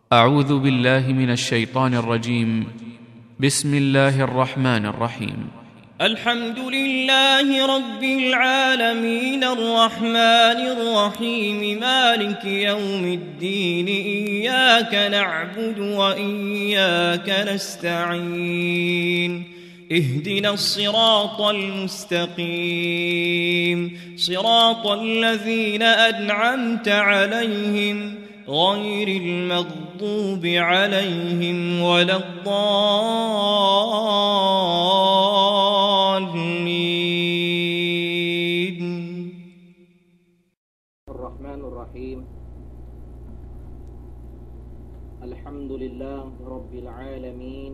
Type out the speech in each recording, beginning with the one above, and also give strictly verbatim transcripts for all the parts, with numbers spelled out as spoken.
أعوذ بالله من الشيطان الرجيم. بسم الله الرحمن الرحيم. الحمد لله رب العالمين الرحمن الرحيم مالك يوم الدين إياك نعبد وإياك نستعين اهدنا الصراط المستقيم صراط الذين أنعمت عليهم غير المغضوب عليهم ولا الضالين. الرحمن الرحيم. الحمد لله رب العالمين.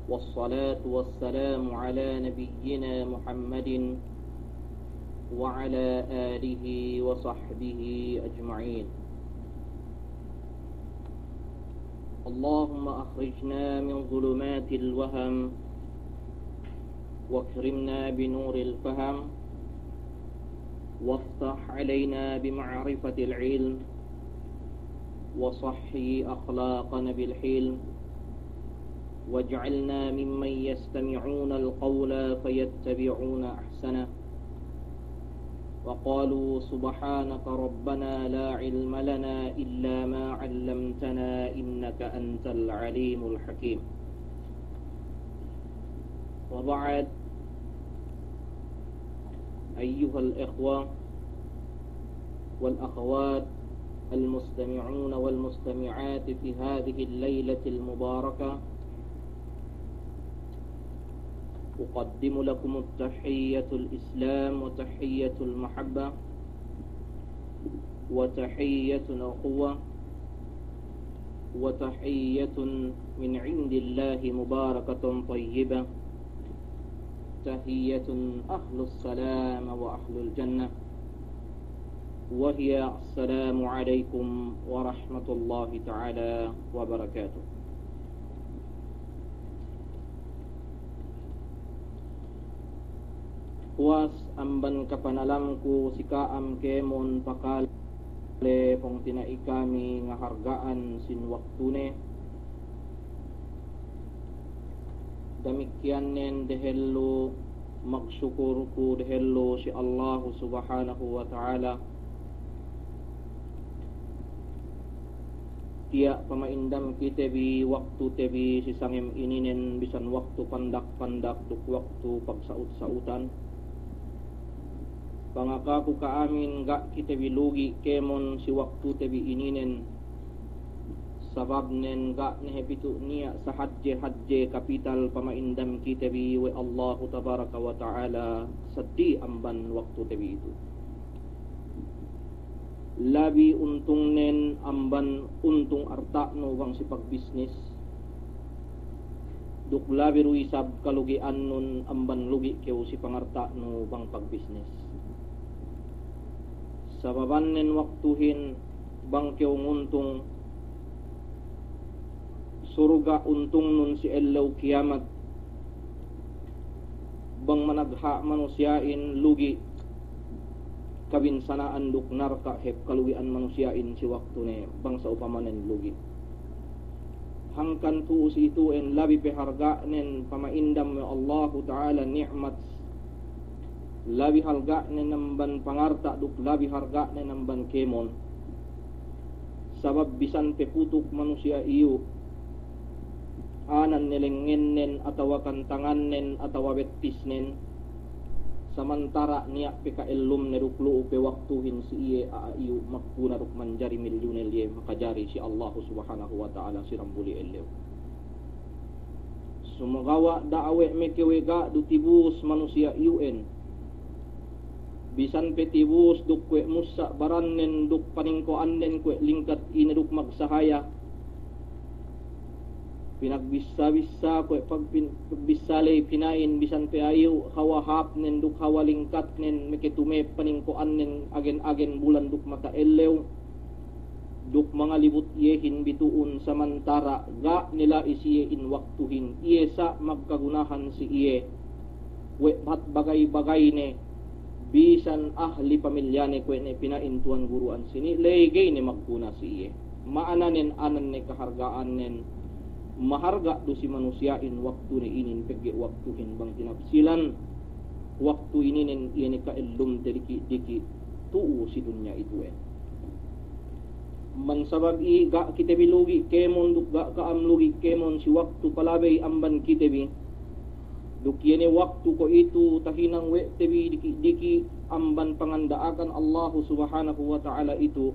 والصلاة والسلام على نبينا محمد وعلى آله وصحبه أجمعين. اللهم أخرجنا من ظلمات الوهم وأكرمنا بنور الفهم وافتح علينا بمعرفة العلم وصح أخلاقنا بالحلم واجعلنا ممن يستمعون القول فيتبعون أحسنه. وقالوا سبحانك ربنا لا علم لنا إلا ما علمتنا إنك أنت العليم الحكيم. وبعد، أيها الإخوة والأخوات المستمعون والمستمعات في هذه الليلة المباركة، أقدم لكم التحية الإسلام وتحية المحبة وتحية الأخوة وتحية من عند الله مباركة طيبة، تحية أهل السلام وأهل الجنة، وهي السلام عليكم ورحمة الله تعالى وبركاته. Puwas amban kapanalamku si ka'am kēmon pakale pungtina'i kami ngaharga'an sin waktune. Damikkiyannen dehellu magsukur ku dehellu si Allahu Subhanahu wa Ta'ala. Tiya' pama'indam kite bi waktute bi si sangem ininen bisan waktu pandak-pandak duk waktu pagsa'ut-sa'utan. Pangakaku ka'amin ga' kite bi lugi' kēmon si waktute bi ininen. Sababnen ga' ne hep itu niya' sahadje-hadje kapital pama'indam kite bi we' Allahu Tabaraka wa Ta'ala seddili amban waktute bi itu. Labi untungnen amban untung arta'nu bang si pagbisnis, duk labi du isab kalugi'annun amban lugi' kew si pangarta'nu bang pagbisnis. Sababannen waktuhin bang kew nguntung surga' untungnun si ellew kiyamat. Bang managha' manusiya'in lugi' kabinsana'an duk narka' hep kalugi'an manusiya'in si waktune bang sa'upamanen lugi'. Hangkan tu'u si itu'en labi pe harga'nen pama'indam we' Allahu Ta'ala ni'mat, labi harga'nen amban pangarta' duk labi harga'nen amban kēmon. Sabab bisan pe putuk manusiya' iyu', anan ne lengngennen atawa kan tangannen atawa bettisnen, samantara' niya' pe ka'ellumne duk lu'u pe waktuhin si iye a'a iyu' magguna duk manjari milyunel iye makajari si Allahu Subhanahu wa Ta'ala si dambuli ellew. Sumagawa' da'a we' meke we' ga' du tibus manusiya' iyu'en. Bisan pe tibus duk kuwe' mussa' barannen duk paningko'annen kuwe' lingkat ine duk magsahaya. Pinagbissa-bissa kuwe' pag-, pin-, pagbissa ley pina'in bisan pe a'a iyu' hawal hāpnen duk hawal lingkatnen meke tumep paningko'annen agen-agen bulan duk mata ellew. Duk mangalibut iyehin bitu'un samantara' ga' ne la'i si iye in waktuhin, iye sa' magkagunahan si iye we' bahat bagay-bagayne, bisan ahli pamilyane kuwe' ne pina'in tuwan guruan sini, ley ga'i ne magguna si iye. Ma'ananen anan ne kaharga'annen, maharga' du si manusiya'in waktune inin pegge' waktuhin bang tinapsilan, waktu ininen iye ne ka'ellumte diki'-diki' tu'u si dunya itu'en. Amban sabab i ga' kite bi lugi' kēmon duk ga' ka'am lugi' kēmon si waktu palabey amban kite bi. Duk iye ne waktu kuwe'itu tahinang we' te bi diki'-diki' amban panganda'akan Allahu Subhanahu wa Ta'ala itu.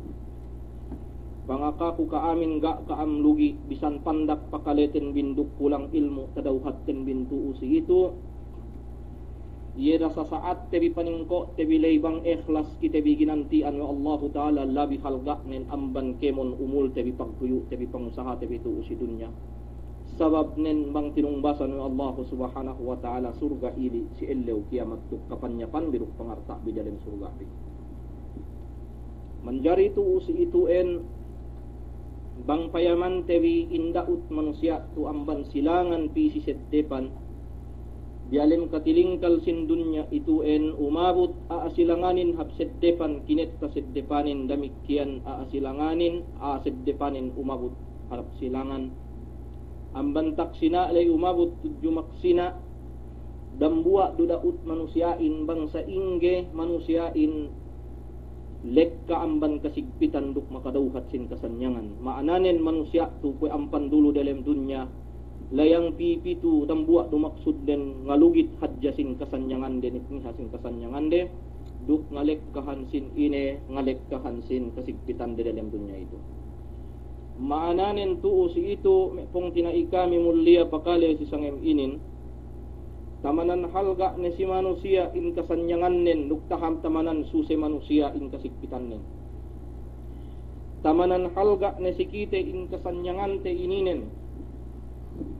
Pangakaku ka'amin ga' ka'am lugi' bisan pandak pakaleten bin duk kulang ilmu' tadawhatten bin tu'u si itu. Iye da sasa'atte bi paningko'te bi ley bang ikhlas kite bi ginanti'an we' Allahu Ta'ala labi halga'nen amban kēmon umulte bi pagtuyu'te bi pangusahate bi tu'u si dunya. Sababnen bang tinungbasan we' Allahu Subhanahu wa Ta'ala surga' ili' si ellew kiyamat duk kapanyapan bi duk pangarta' bi dalem surga' bi. Manjari tu'u si itu'en, bang payamante bi in da'ut manusiya' tu amban silangan pī si seddepan, diyalem katilingkal sin dunya itu'en, umabut a'a silanganin hap seddepan, kinetta seddepanin, damikkiyan a'a silanganin, a'a seddepanin umabut harap silangan. Amban taksina' ley umabut tudju maksina', dambuwa' du da'ut manusiya'in bang sa'ingge manusiya'in lekka amban kasigpitan duk makadawhat sin kasanyangan. Ma'ananen manusiya' tu kuwe' ampan dulu dalem dunya, layang pī pitu dambuwa' du maksudden ngalugit hadja sin kasanyangande, nikniha sin kasanyangande, duk ngalekkahan sin ine, ngalekkahan sin kasigpitande dalem dunya itu. Ma'ananen tu'u si itu, me' pungtina'i kami mulliya pakale si sangem inin, tamanan halga' ne si manusiya' in kasanyangannen, duk taham tamanan suse manusiya' in kasigpitannen. Tamanan halga' ne si kite in kasanyangante ininen,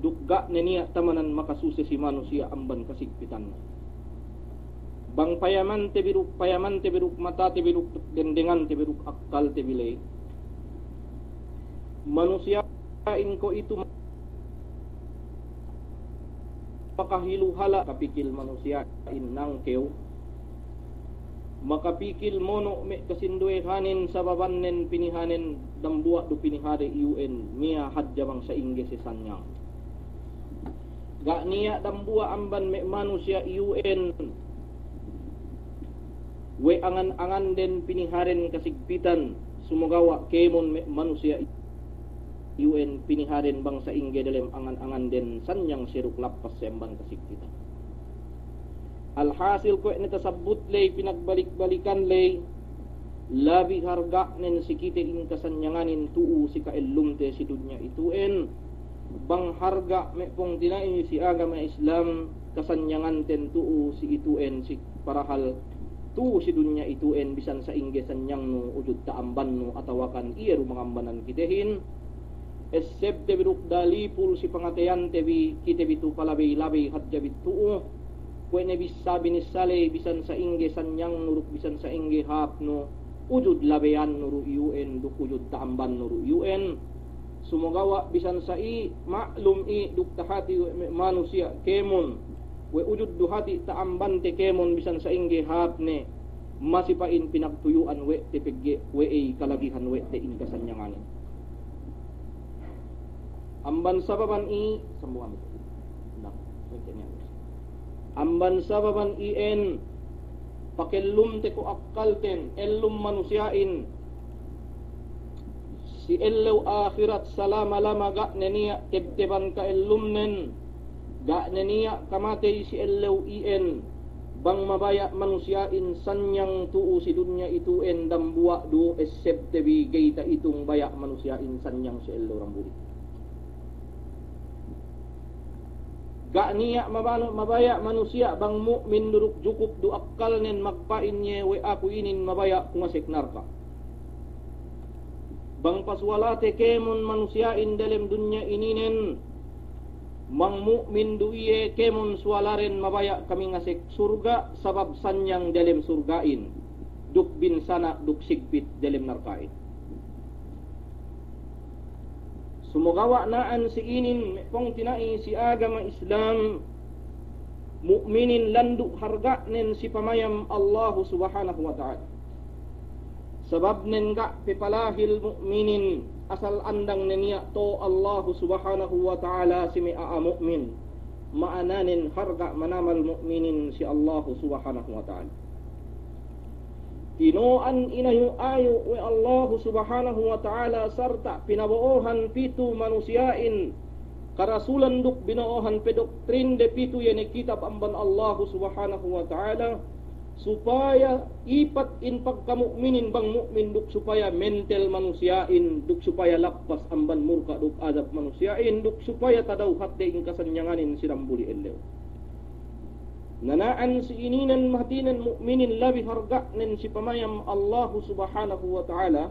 duk ga' ne niya' tamanan makasuse si manusiya' amban kasigpitannen. Bang payamante bi duk, payamante bi duk, matate bi duk, dendengante bi duk, akkalte bi ley. Manusiya'in kuwe'itu makahilu hala' kapikil manusiya'in nangkew. Makapikil mono' me' kasinduwehanin sababannen pinihanen dambuwa' du pinihade iyu'en niya' hadja bang sa'ingge sesanyang. Ga' niya' dambuwa' amban me' manusiya' iyu'en we' angan-anganden pinihaden kasigpitan, sumogawa' kēmon me' manusiya' iyu'en pinihaden bang sa'ingge dalem angan-anganden sanyang se duk lappas se amban kasigpitan. Alhasil kuwe' ne tasabbut ley, pinagbalik-balikan ley, labi harga'nen si kite in kasanyanganin tu'u si ka'ellumte si dunya itu'en, bang harga' me' pungtina'i si agama Islam, kasanyanganten tu'u si itu'en, si parahal tu'u si dunya itu'en bisan sa'ingge sanyangnu ujud ta'ambannu atawakan iye du mangambanan kitehin, essebte bi duk dalipul si pangateyante bi, kite bi tu palabey-labey hadja bi tu'u, kuwe' ne bissā binissā ley bisan sa'ingge sanyangnu duk bisan sa'ingge hāpnu, ujud labeyannu du iyu'en duk ujud ta'ambannu du iyu'en. Sumogawa' bisan sa'i ma'lum i' duk tahati we' me' manusiya' kēmon, we' ujud du hati' ta'ambante kēmon bisan sa'ingge hāpne, masi pa'in pinagtuyu'an we' te pegge' we' ey kalagihan we' te in kasanyanganin. Amban sababan i', sambungan itu. Nah, amban sababan i'en, pakellumte ko' akkalten, ellum manusiya'in si ellew ahirat salama-lama ga' ne niya' tebteban ka'ellumnen, ga' ne niya' kamatey si ellew i'en, bang mabaya' manusiya'in sanyang tu'u si dunya itu'en dambuwa' du essebte bi ga'i ta'itung baya' manusiya'in sanyang si ellew dambuwa'. Ga' niya' mabanu-, mabaya' manusiya' bang mu'min du duk jukup du akkalnen magpa'in iye we' aku inin mabaya' ku ngasek narka'. Bang pasuwalate kēmon manusiya'in dalem dunya ininen, bang mu'min du iye kēmon suwalaren mabaya' kami ngasek surga' sabab sanyang dalem surga'in, duk binsana' duk sigpit dalem narka'in. Sumogawa' na'an si inin me' pungtina'i si agama Islam, mu'minin landu' harga'nen si pamayam Allahu Subhanahu wa Ta'ala. Sababnen ga' pe palahil mu'minin asal andang ne niya' to' Allahu Subhanahu wa Ta'ala si me' a'a mu'min. Ma'ananen harga' manamal mu'minin si Allahu Subhanahu wa Ta'ala. Tino'an inayu-ayu we' Allahu Subhanahu wa Ta'ala sarta' pinabo'ohan pitu manusiya'in karasulan duk bino'ohan pe doktrinde pitu, iye ne kitab amban Allahu Subhanahu wa Ta'ala, supaya ipat in pagkamu'minin bang mu'min duk supaya mentel manusiya'in duk supaya lappas amban murka' duk adab manusiya'in duk supaya tadawhat de in kasanyanganin si dambuli ellew. Nana'an si ininen mahatinen mu'minin labi harga'nen si pamayam Allahu Subhanahu wa Ta'ala,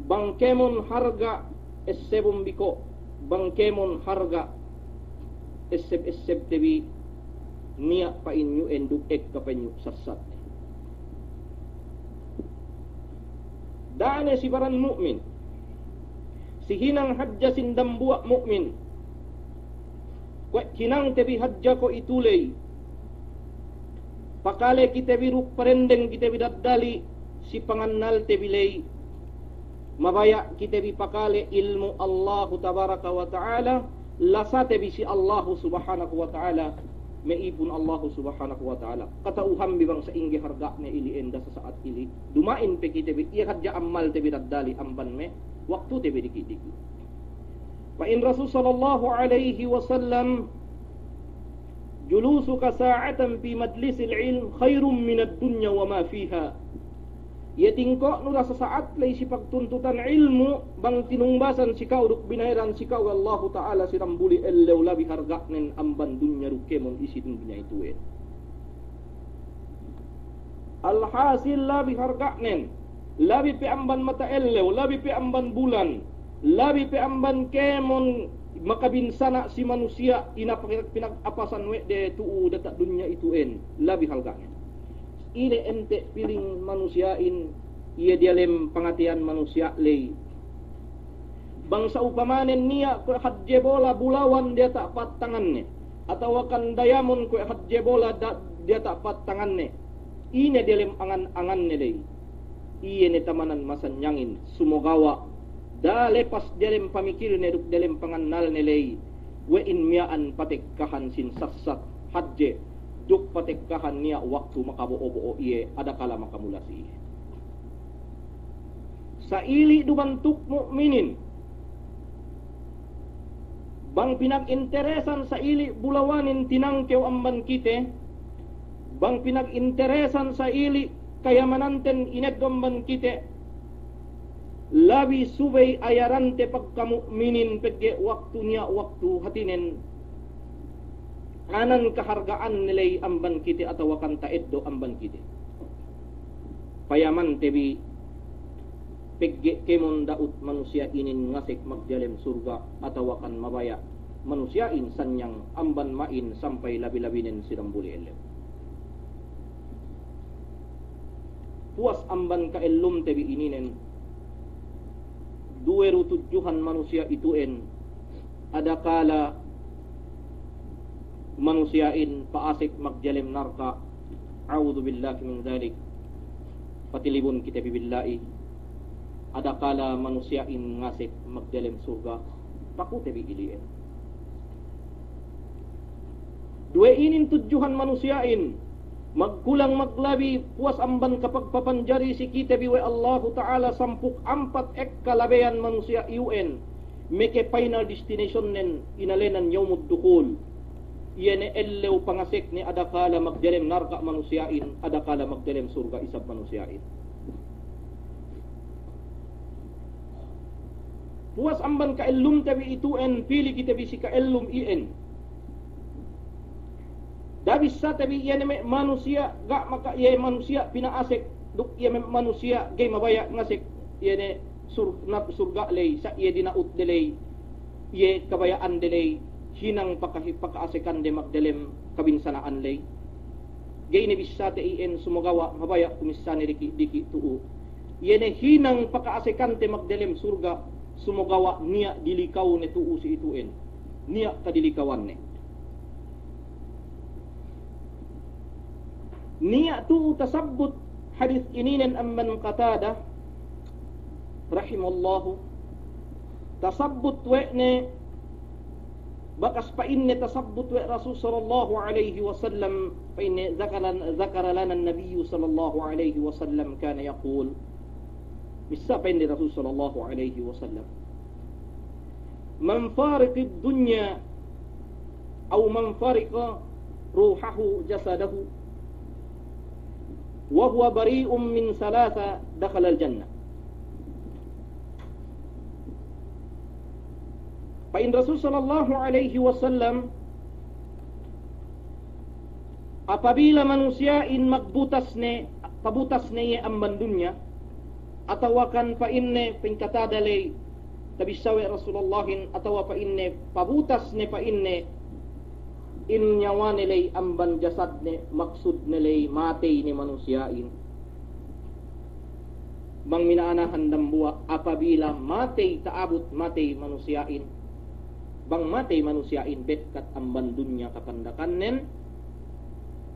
bang kēmon harga' essebun bi ko', bang kēmon harga' esseb-essebte bi niya' pa'in iyu'en duk ekka pa'in iyu' sassatne. Da'a ne si baran mu'min, si hinang hadja sin dambuwa' mu'min, kuwe' hinangte bi hadja ko' itu ley, pakale kite bi duk parendeng kite bi daddali si pangannalte bi ley, mabaya' kite bi pakale ilmu' Allahu Tabaraka wa Ta'ala, lasate bi si Allahu Subhanahu wa Ta'ala, me' ipun Allahu Subhanahu wa Ta'ala. Kata'uhan bi bang sa'ingge harga'ne ili'en da sasa'at ili'. Duma'in pe kite bi, iye hadja ammalte bi daddali amban me' waktute bi diki'-diki'. Pa'in Rasul sallallahu alaihi wasallam, "Julusuka sa'atan fi majlisil ilm khairun minad dunya wa ma fiha." Iye tingko'nu da sasa'at ley si pagtuntutan ilmu', bang tinungbasan si ka'u duk binayaran si ka'u we' Allahu Ta'ala si dambuli ellew labi harga'nen amban dunya duk kēmon isi dunya itu'en. Alhasil labi harga'nen, labi pe amban mata ellew, labi pe amban bulan, labi pe amban kēmon makabinsana' si manusiya' ina pinag-, pinag-apasan we' de tu'u diyata' dunya itu'en, labi harga'nen. Ine ente' piling manusiya'in, iye diyalem pangateyan manusiya' ley. Bang sa'upamanen niya' kuwe' hadje bola bulawan diyata' pattanganne, atawakan dayamon kuwe' hadje bola da-, diyata' pattanganne, ine diyalem angan-anganne ley, iye ne tamanan masanyangin, sumogawa' da lepas diyalem pamikilne duk diyalem pangannalne ley, we' in miya'an patekkahan sin sassat hadje, duk patekkahan niya' waktu makabo'o-bo'o iye, adakala makamula si iye. Sa'ili' du bantuk mu'minin, bang pinag-interesan sa'ili' bulawanin tinangkew amban kite, bang pinag-interesan sa'ili' kayamananten ineddo' amban kite, labi subey ayarante pagkamu'minin pegge' waktu niya' waktu hatinen anan kaharga'anne ley amban kite atawakan ta'eddo' amban kite. Payamante bi pegge' kēmon da'ut manusiya' inin ngasek magdiyalem surga' atawakan mabaya' manusiya'in sanyang amban ma'in sampay labi-labinen si dambuli ellew. Puwas amban ka'ellumte bi ininen, duwe du tudjuhan manusiya' itu'en, adakala manusiya'in pa'asek magdiyalem narka', a'udhu billahi min dhalik, patilibun kite bi billahi, adakala manusiya'in ngasek magdiyalem surga', pakute bi ili'en. Duwe inin tudjuhan manusiya'in, magkulang maglabi puwas amban kapagpapanjari si kite bi we' Allahu Ta'ala sampū' ampat ekka labeyan manusiya' iyu'en, meke final destinationnen inēnan yawmud dukhul. Iye ne ellew pangasekne adakala magdiyalem narka' manusiya'in, adakala magdiyalem surga' isab manusiya'in. Puwas amban ka'ellumte bi itu'en, pili kite bi si ka'ellum iyan. Da'a bissāte bi iye ne me' manusiya' ga' maka-, iye manusiya' pina'asek, duk iye me' manusiya' ga'i mabaya' ngasek, iye ne sur-, nap-, surga' ley, sa' iye dina'ut de ley, iye kabaya'an de ley, hinang paka-, paka'asekan de magdelem kabinsana'an ley. Ga'i ne bissāte iyan, sumagawa' mabaya' ku missāne diki'-diki' tu'u. Iye ne hinang paka'asekante magdelem surga', sumagawa' niya' dilikaw ne tu'u si itu'en. Niya' kadilikawanne. Niya' tu'u tasabbut hadis ininen amban Qatadah rahimahullahu, tasabbut we' ne, bakas pa'inne tasabbut we' Rasul sallallahu alaihi wasallam, pa'inne, ذكر، ذكر لنا النبي صلى الله عليه وسلم كان يقول. Missā pa'inne Rasul sallallahu alaihi wasallam, من فارق الدنيا أو من فارق روحه جسده وهو بريء من ثلاثة دخل الجنة. Pa'in Rasul sallallahu alaihi wasallam, apabila manusiya'in magbutas ne, pabutas ne iye amban dunya, atawakan pa'inne pa'in Qatadah ley, tabissā we' Rasulullahin, atawa pa'inne pabutas ne pa'inne in nyawane ley amban jasadne, maksudne ley matey ne manusiya'in. Bang mina'anahan dambuwa', apabila matey ta'abut matey manusiya'in, bang matey manusiya'in bekkat amban dunya kapandakannen,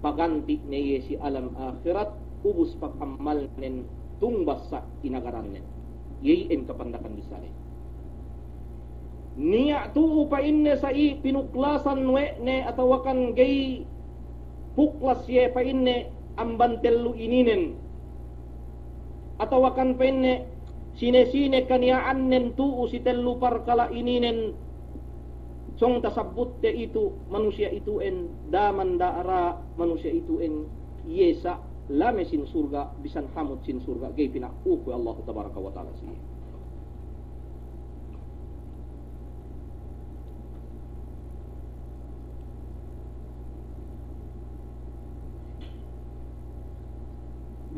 paganti' ne iye si alam ahirat, ubus pag'ammalnen tungbas sa' inagarannen. Iye iyan kapandakan bissāne. Niya' tu'u pa'inne sa'i pinuklasan we' ne atawakan ga'i puklas iye pa'inne amban tellu ininen. Atawakan pa'inne sine-sine kaniya'annen tu'u si tellu parkala' ininen, sōng tasabbutte itu, manusiya' itu'en, daman da'ara manusiya' itu'en, iye sa' lame sin surga', bisan hamut sin surga', ga'i pina'uku we' Allahu tabaraka wa ta'ala siye.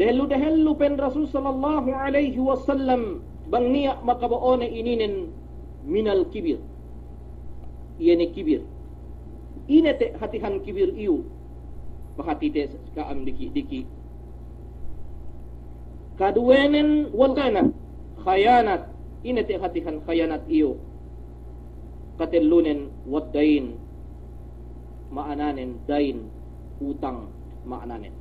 Dehellu-dehellu pa'in Rasul sallallahu alaihi wasallam, bang niya' makabo'one ininen minal kibir. Iye ne kibir. Ine te' hatihan kibir iyu'? Pahatite ka'am diki'-diki'. Kaduwenen wal khiyanat, khiyanat. Ine te' hatihan khiyanat iyu'? Katellunen wad dayn, ma'ananen dayn, utang ma'ananen.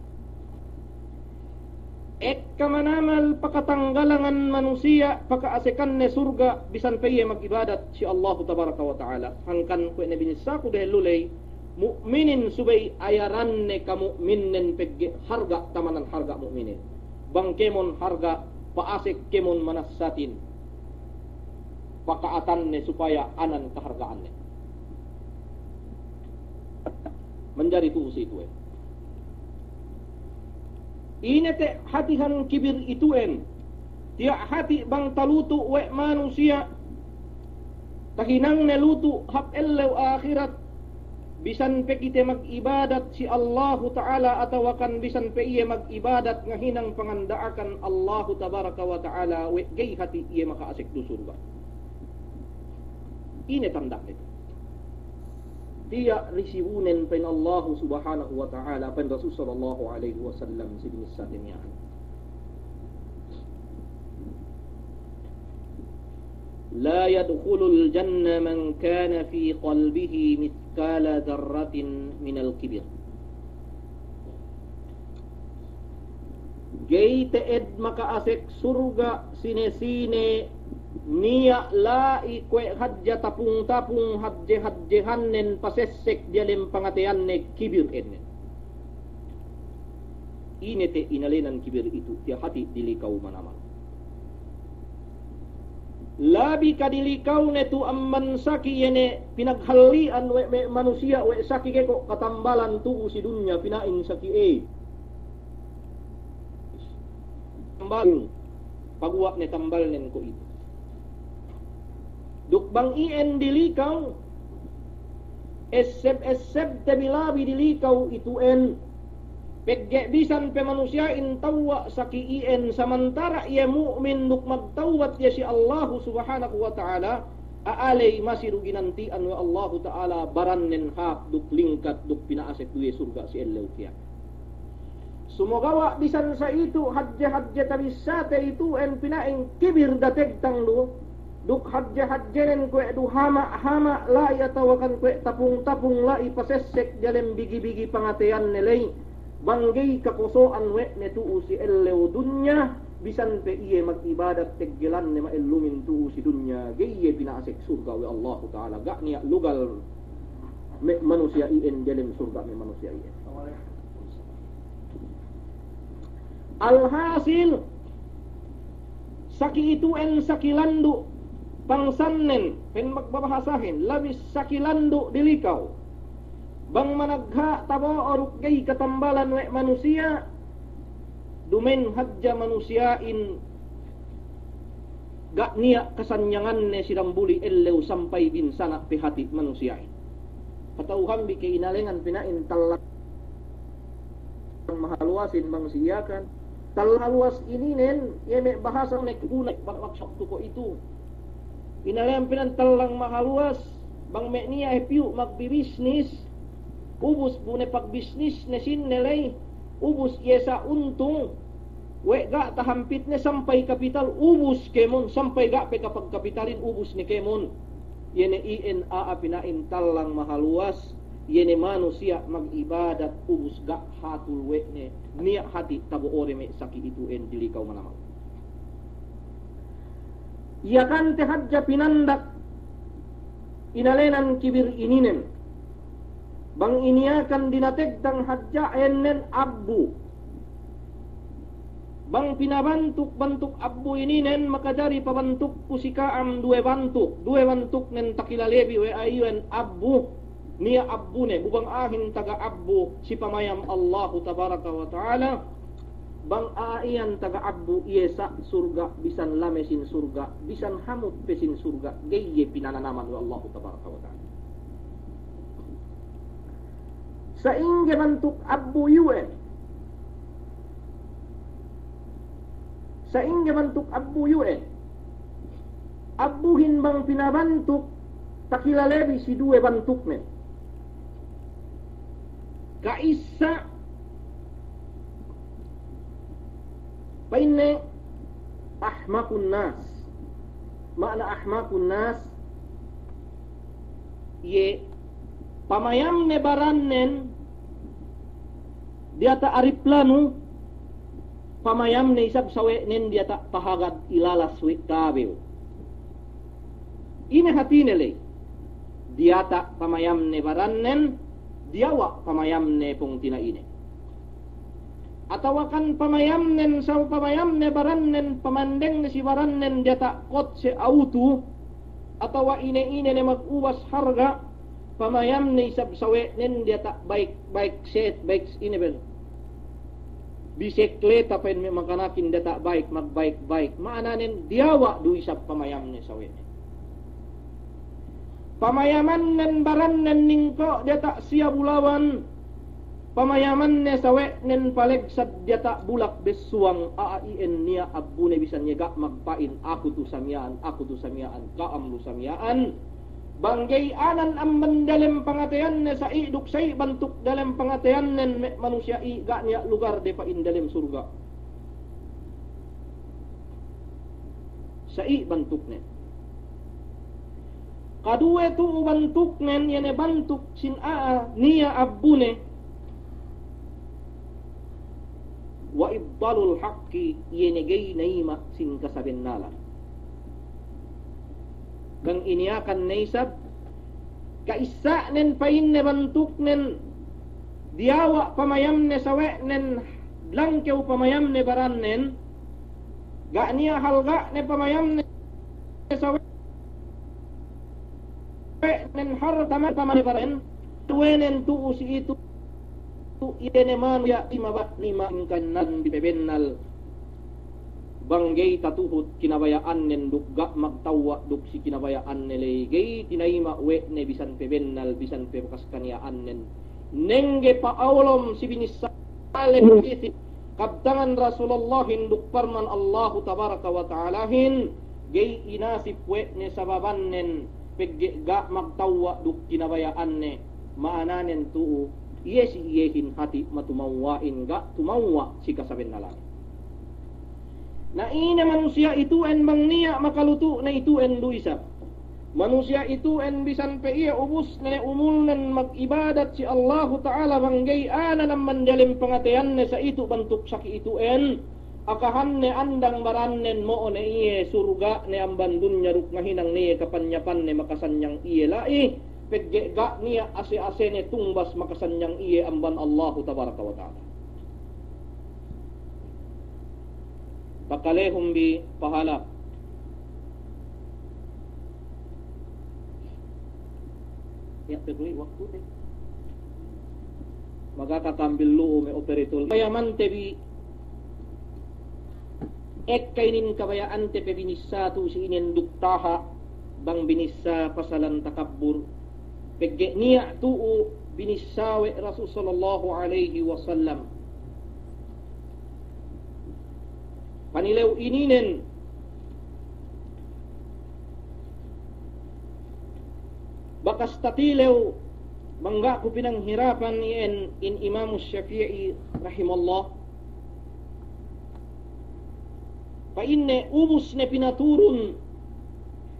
Ekka manamal pakatanggalangan manusiya' paka'asekanne surga' bisan pe iye mag'ibadat si Allahu tabaraka wa ta'ala. Hangkan kuwe' ne binissāku dehellu ley, mu'minin subey ayaranne kamu'minnen pegge' harga' tamanan harga' mu'minin. Bang kēmon harga' pa'asek kēmon manassatin paka'atanne supaya anan kaharga'anne. Manjari tu'u si itu'en. Ine te' hatihan kibir itu'en? Tiya' hati' bang talutu' we' manusiya', tahinangne lutu' hap ellew ahirat, bisan pe kite mag'ibadat si Allahu ta'ala atawakan bisan pe iye mag'ibadat ngahinang panganda'akan Allahu tabaraka wa ta'ala we' ga'i hati' iye maka'asek du surga'. Ine tanda'ne? Tiya' risibunen pa'in Allahu subhanahu wa ta'ala, pa'in Rasul sallallahu alaihi wasallam si binissāte miya'an. لا يدخل الجنة من كان في قلبه مثقال ذرة من الكبر. Ga'i te'ed maka'asek surga' sine-sine niya' la'i kuwe' hadja tapung-tapung hadje-hadjehannen pasessek diyalem pangateyanne kibir ēnnen. Ine te' inalenan kibir itu? Tiya' hati' dilikaw manamal. Labi kadilikaw ne tu amban saki iye ne pinaghalli'an we' me' manusiya' we' saki geko' katambalan tu'u si dunya pina'in saki e. Tambalan, paguwa' ne tambalnen ko' itu. Duk bang iyan dilikaw, esseb-esseb te bi labi dilikaw itu'en. Pegge' bisan pe manusiya'in tawwa' saki iyan, samantara' iye mu'min duk magtawbat iye si Allahu subhanahu wa ta'ala, a'a ley masi du ginanti'an we' Allahu ta'ala barannen hāp duk lingkat duk pina'asek du iye surga' si ellew kiyamat. Sumogawa' bisan sa itu hadje-hadje tabissāte itu'en pina'in kibir dategtang du, duk hadje-hadjenen kuwe' du hama'-hama' la'i atawakan kuwe' tapung-tapung la'i pasessek diyalem bigi-bigi pangateyanne ley. Bang ga'i kakoso'an we' ne tu'u si ellew dunya, bisan pe iye mag'ibadat teggelanne ma'ellumin tu'u si dunya, ga'i iye pina'asek surga' we' Allahu Ta'ala, ga' niya' lugal me' manusiya' iyan delem surga' me' manusiya' iyan. Alhasil, saki itu'en saki landu' pangsannen, pen magbabahasahin, labis saki landu' dilikaw. Bang managha' tabo'o duk ga'i katambalan we' manusiya', duma'in hadja manusiya'in ga' niya' kasanyanganne si dambuli ellew sampay binsana' pe hati' manusiya'in. Kata'uhanbi ke inalengan pina'in tallang mahaluwasin bang si Yakan. Tallang mahaluwas ininen, iye me' bahasa ne kuguna bang waktu ko' itu. Inalengan pina'in tallang mahaluwas, bang me' niya' he piyu' magbibisnis, ubus bu ne pagbisnisne sinne ley, ubus iye sa' untung, we' ga' tahampitne sampay kapital ubus kēmon, sampay ga' pe kapagkapitalin ubus ne kēmon. Iye ne iyan a'a pina'in tallang mahaluwas, iye ne manusiya' mag'ibadat ubus ga' hatul we' ne niya' hati' tabo'ode me' saki itu'en dilikaw manamal. Iyakante hadja pinandak inalenan kibir ininen. Bang iniyakan dinategtang hadja ennen abbu. Bang pinabantuk-bantuk abbu ininen makajari pabantukku si ka'am duwe bantuk, duwe bantuknen takilalebi we' a'a iyan abbu, niya' abbune, bu bang a'ahin taga abbu si pamayam Allahu Tabaraka wa Ta'ala, bang a'a iyan taga abbu iye sa' surga', bisan lame sin surga', bisan hamut pe sin surga', ga'i iye pinananaman we' Allahu Tabaraka wa Ta'ala. Sa'ingge bantuk abbu iyu'en? Sa'ingge bantuk abbu iyu'en? Abbuhin bang pinabantuk takilalebi si duwe bantuknen. Ka'issa pa'inne ahmakun nas. Ma'ana ahmakun nas, iye pamayamne barannen diyata' ariplanu, pamayamne isab sawe'nen diyata' pahagad ilalas we' tabew. Ine hatine ley? Diyata' pamayamne barannen, diyawa' pamayamne pungtina'ine. Atawakan pamayamnen, saw pamayamne barannen, pamandengne si barannen diyata' kotse, awtu, atawa ine-ine ne magubas harga', pamayamne isab sawe'nen diyata' baik, baik set, baik ine ben. Bisekleta pa'in me' makanakin diyata' baik, magbaik-baik. Ma'ananen diyawa' du isab pamayamne sawe'nen. Pamayamannen barannen ningko' diyata' siya bulawan, pamayamanne sawe'nen palegsad diyata' bulak bessuwang, a'a iyan niya' abbune bisan iye ga' magpa'in, aku tu samiya'an, aku tu samiya'an, ka'am lu samiya'an. Bang ga'i anan amban dalem pangateyanne sa'i duk sa'i bantuk dalem pangateyannen me' manusiya' i, ga' niya' lugarde pa'in dalem surga'. Sa'i bantuknen. Kaduwe tu'u bantuknen, iye ne bantuk sin a'a niya' abbune. Wa ibtalul haqqi, iye ne ga'i nayima' sin kasabennalan. Bang iniyakan ne isab, ka'issa'nen pa'inne bantuknen, diyawa' pamayamne sawe'nen, langkew pamayamne barannen, ga' niya' halga'ne pamayamne sawe'nen, harta me' pamayamne barannen, tuwenen tu'u si itu, iye ne manusiya' si mabaya' ni ma'ingkan nan bi pebennal. Bang ga'i tatuhut kinabaya'annen duk ga' magtawwa' duk si kinabaya'anne ley, ga'i tinayima' we' ne bisan pebennal, bisan pe bakas kaniya'annen. Nengge pa'olom si binissālen isi kabtangan Rasulullahin duk parman Allahu Tabaraka wa Ta'alahin, ga'i inasip we' ne sababannen pegge' ga' magtawwa' duk kinabaya'anne, ma'ananen tu'u, iye si iyehin hati' matumawwa'in ga' tumawwa' si kasabennalan. Na ine manusiya' itu'en bang niya' makalutu' ne itu'en du isab. Manusiya' itu'en bisan pe iye ubusne umulnen mag'ibadat si Allahu Ta'ala bang ga'i a'a namandiyalem pangateyanne sa itu' bantuk saki' itu'en, akahanne andang barannen mo'o ne iye surga'ne amban dunya duk ngahinang ne iye kapanyapanne makasanyang iye la'i, pegge' ga' niya' ase-asene tungbas makasanyang iye amban Allahu Tabaraka wa Ta'ala. Pakalehun bi pahala. Niya' pe bu waktu te. Magaka kambil lu'u me' operator. Payamante bi ekka inin kabaya'ante pe binissā tu'u si inin duk taha' bang binissā pasalan takabbur. Pegge' niya' tu'u binissā we' Rasul sallallahu alaihi wasallam. Panilew ininen, bakas tatilew bang ga' ku pinanghirapan iyan in Imam Shafi'i rahimahullah. Pa'inne ubus ne pinaturun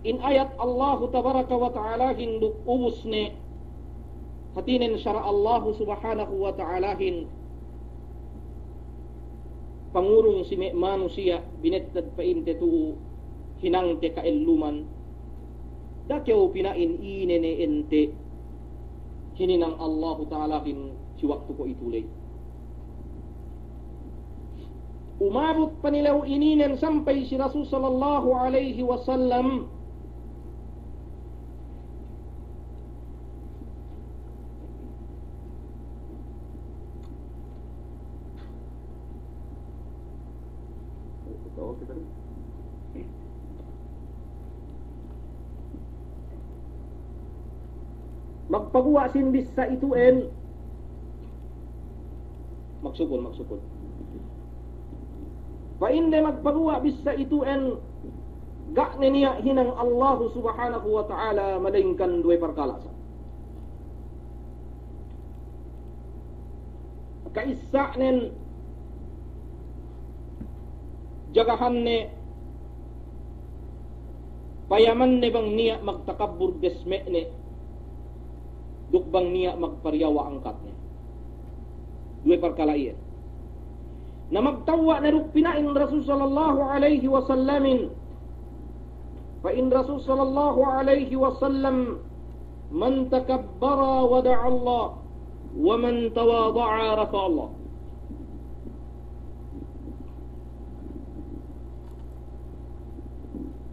in ayat Allahu Tabaraka wa Ta'alahin duk ubus ne hātinen sara' Allahu Subhanahu wa Ta'alahin pangurung si me' manusiya' binettad pa'inte tu'u hinangte ka'elluman. Da'a kew pina'in ine ne ente hininang Allahu Ta'alahin si waktu ko' itu ley. Umabut panilew ininen sampay si Rasul sallallahu alaihi wasallam. Magpaguwa' sin bissa' itu'en. Magsukul, magsukul. Pa'inde magpaguwa' bissa' itu'en, ga' ne niya' hinang Allahu Subhanahu wa Ta'ala, malaingkan duwe parkala' sa. Ka'issa'nen, jagahanne, payamanne bang niya' magtakabbur desme'ne, duk bang niya' magpariyawa' angkatne. Duwe parkala' iye. Na magtewwa' ne duk pina'in Rasul sallallahu alaihi wasallamin. Pa'in Rasul sallallahu alaihi wasallam, "Man takabbara wada'allah, wa man tawada'a rafa'allah."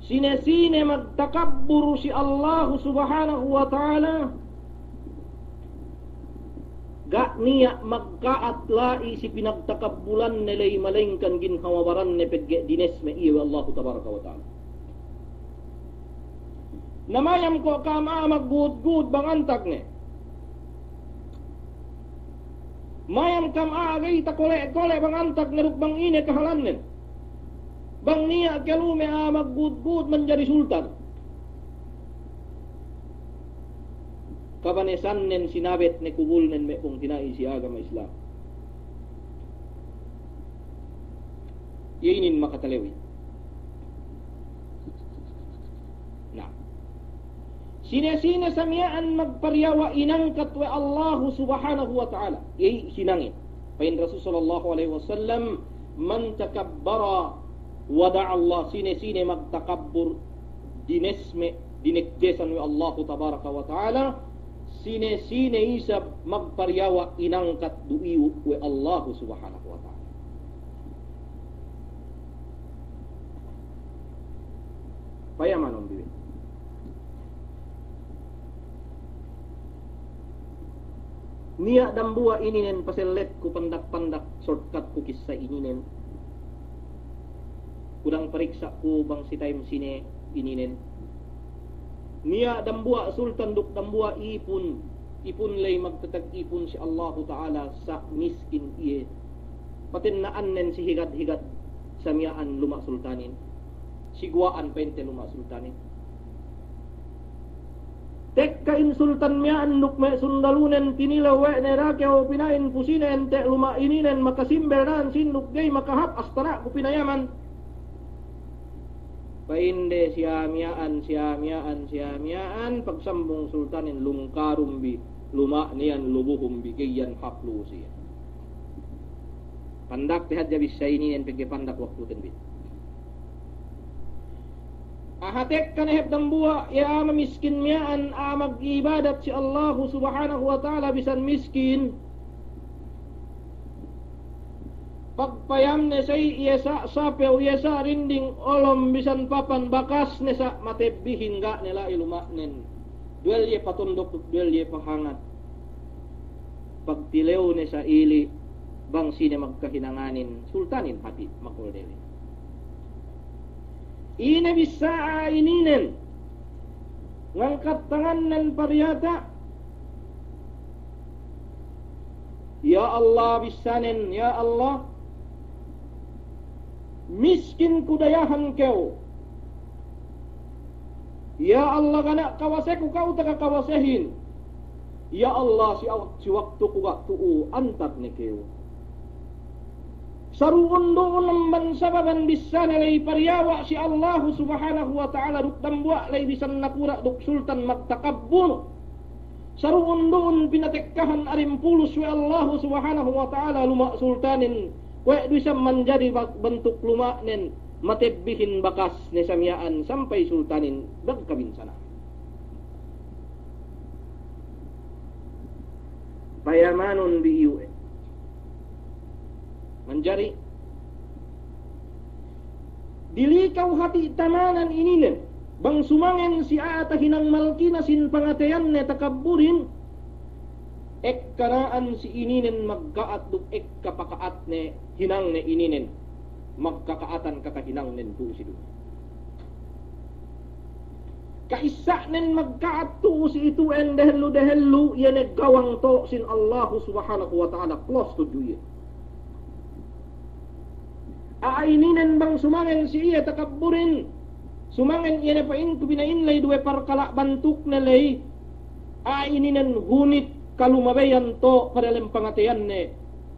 Sine-sine magtakabbur si Allahu Subhanahu wa Ta'ala, ga' niya' magka'at la'i si pinagtakabbulanne ley, malaingkan ginhawa baranne pegge' dinesme' iye we' Allahu Tabaraka wa Ta'ala. Na mayam ko' ka'am a'a maggudgud bang antagne. Mayam ka'am a'a ga'i takole'-kole' bang antagne duk bang ine kahalannen. Bang niya' kalu me' a'a maggudgud manjari sultan. Kabanesannen sinabet ne kubulnen me' pungtina'i si agama Islam. Iye inin makatalewi. Na. Sine-sine sa miya'an magpariyawa' inangkat we' Allahu Subhanahu wa Ta'ala. Iye hinangin. Pa'in Rasul sallallahu alaihi wasallam, "Man takabbara wada'allah," sine-sine magtakabbur, dinesme', dinekdesan we' Allahu Tabaraka wa Ta'ala, sine-sine isab magpariyawa' inangkat du iyu' we' Allahu Subhanahu wa Ta'ala. Payamanun bi we'. Niya' dambuwa' ininen paselletku pandak-pandak, shortcutku kissa ininen. Kudang pariksa' ku bang si time sine ininen. Niya' dambuwa' sultan duk dambuwa' ipun, ipun ley magtatag ipun si Allahu Ta'ala sa' miskin iye. Patenna'annen si higad-higad sa miya'an luma' sultanin. Si guwa'an pa'inte luma' sultanin. Tekka in sultan miya'an duk me' sundalunen tinilew we' ne, "Da'a kew pina'in pu sine ente' luma' ininen, makasimbel na'an sīn duk ga'i makahāp, astana' ku pinayaman." Pa'inde siya miya'an, siya miya'an, siya miya'an, pagsambung sultanin lungkarun bi, luma'ne iyan lubuhun bi, ga'i iyan hāp lu'u siye. Pandak te hadja bissā ininen pegge' pandak waktuten bi. A'a tekka ne hep dambuwa', iye a'a mamiskin miya'an, a'a mag'ibadat si Allahu Subhanahu wa Ta'ala bisan miskin. Pagpayamne sa'i iye sa' sapew, iye sa' rinding, olom bisan papan, bakasne sa' matebbihin, ga' ne la'i luma'nen. Duwel iye patondok, duwel iye pahangat. Pagtilewne sa' ili', bang sine magkahinanganin, sultanin hati' makoldele. Ine bissā a'a ininen, ngangkat tangannen pariyata', "Ya Allah," bissānen, "ya Allah, miskin ku dayahan kew. Ya Allah, ga' niya' kawaseku kew taga kawasehin. Ya Allah, si aw-, si waktuku ga' tu'u, antag ne kew." Saru'un-du'un amban sababan bissāne ley pariyawa' si Allahu Subhanahu wa Ta'ala duk dambuwa' ley bisan nakura' duk sultan magtakabbur. Saru'un-du'un pinatekkahan arimpulus we' Allahu Subhanahu wa Ta'ala luma' sultanin, kuwe' du isab manjari ba-, bantuk luma'nen, matebbihin bakasne sa' miya'an sampay sultanin dagkabinsana'. Payamanun bi iyu'e. Manjari, dilikaw hati' tamanan ininen, bang sumangen si a'a tahinang malkina sin pangateyanne takabburin, ekka na'an si ininen magka'at duk ekka paka'atne hinangne ininen, magkaka'atan kakahinangnen tu'u si dunya. Ka'issa'nen magka'at tu'u si itu'en dehellu-dehellu, iye ne gawang to' sin Allahu Subhanahu wa Ta'ala, close tudju iye. A'a ininen bang sumangen si iye takabburin, sumangen iye ne pa'inku pina'in ley duwe parkala' bantukne ley, a'a ininen hunit kalumabeyan to' padalem pangateyanne,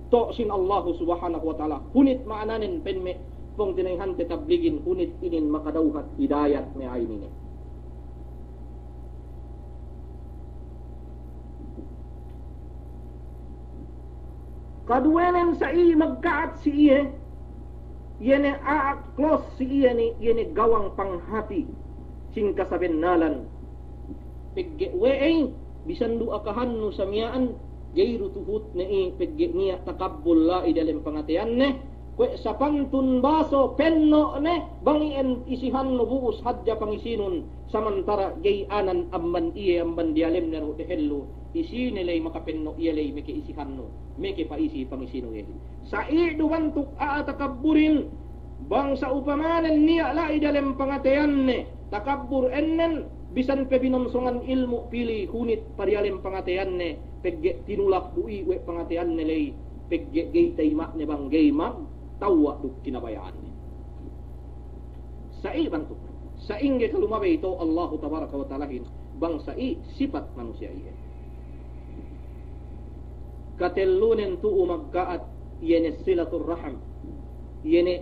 to' sin Allahu Subhanahu wa Ta'ala. Hunit ma'ananen pa'in me' pungtina'ihante tabligin, hunit inin makadawhat hidayat me' a'a ininen. Kaduwenen sa'i magka'at si iye, iye ne a'a close si iye ni, iye ne gawang panghati sin kasabennalan. Pegge' we'ey, bisan du akahannu sa' miya'an, ga'i du tuhutne i, pegge' niya' takabbul la'i dalem pangateyanne, kuwe' sapantun baso penno'ne, bang iyan isihannu bu'us hadja pangisinun, samantara' ga'i anan amban iye amban diyalemne du dehellu, isine ley makapenno' iye ley meke isihannu, meke pa'isi pangisinu iye. Sa'i du bantuk a'a takabburin, bang sa'upamanen niya' la'i dalem pangateyanne takabbur ennen, bisan pe binonsongan ilmu' pili hunit padiyalem pangateyanne, pegge' tinulak du i we' pangateyanne ley, pegge' ga'i tayima'ne bang ga'i magtawwa' duk kinabaya'anne. Sa'i bantuk, sa'ingge kalumabey to' Allahu Tabaraka wa Ta'alahin, bang sa'i sipat manusiya' iye. Katellunen tu'u magka'at, iye ne silatur raham, iye ne,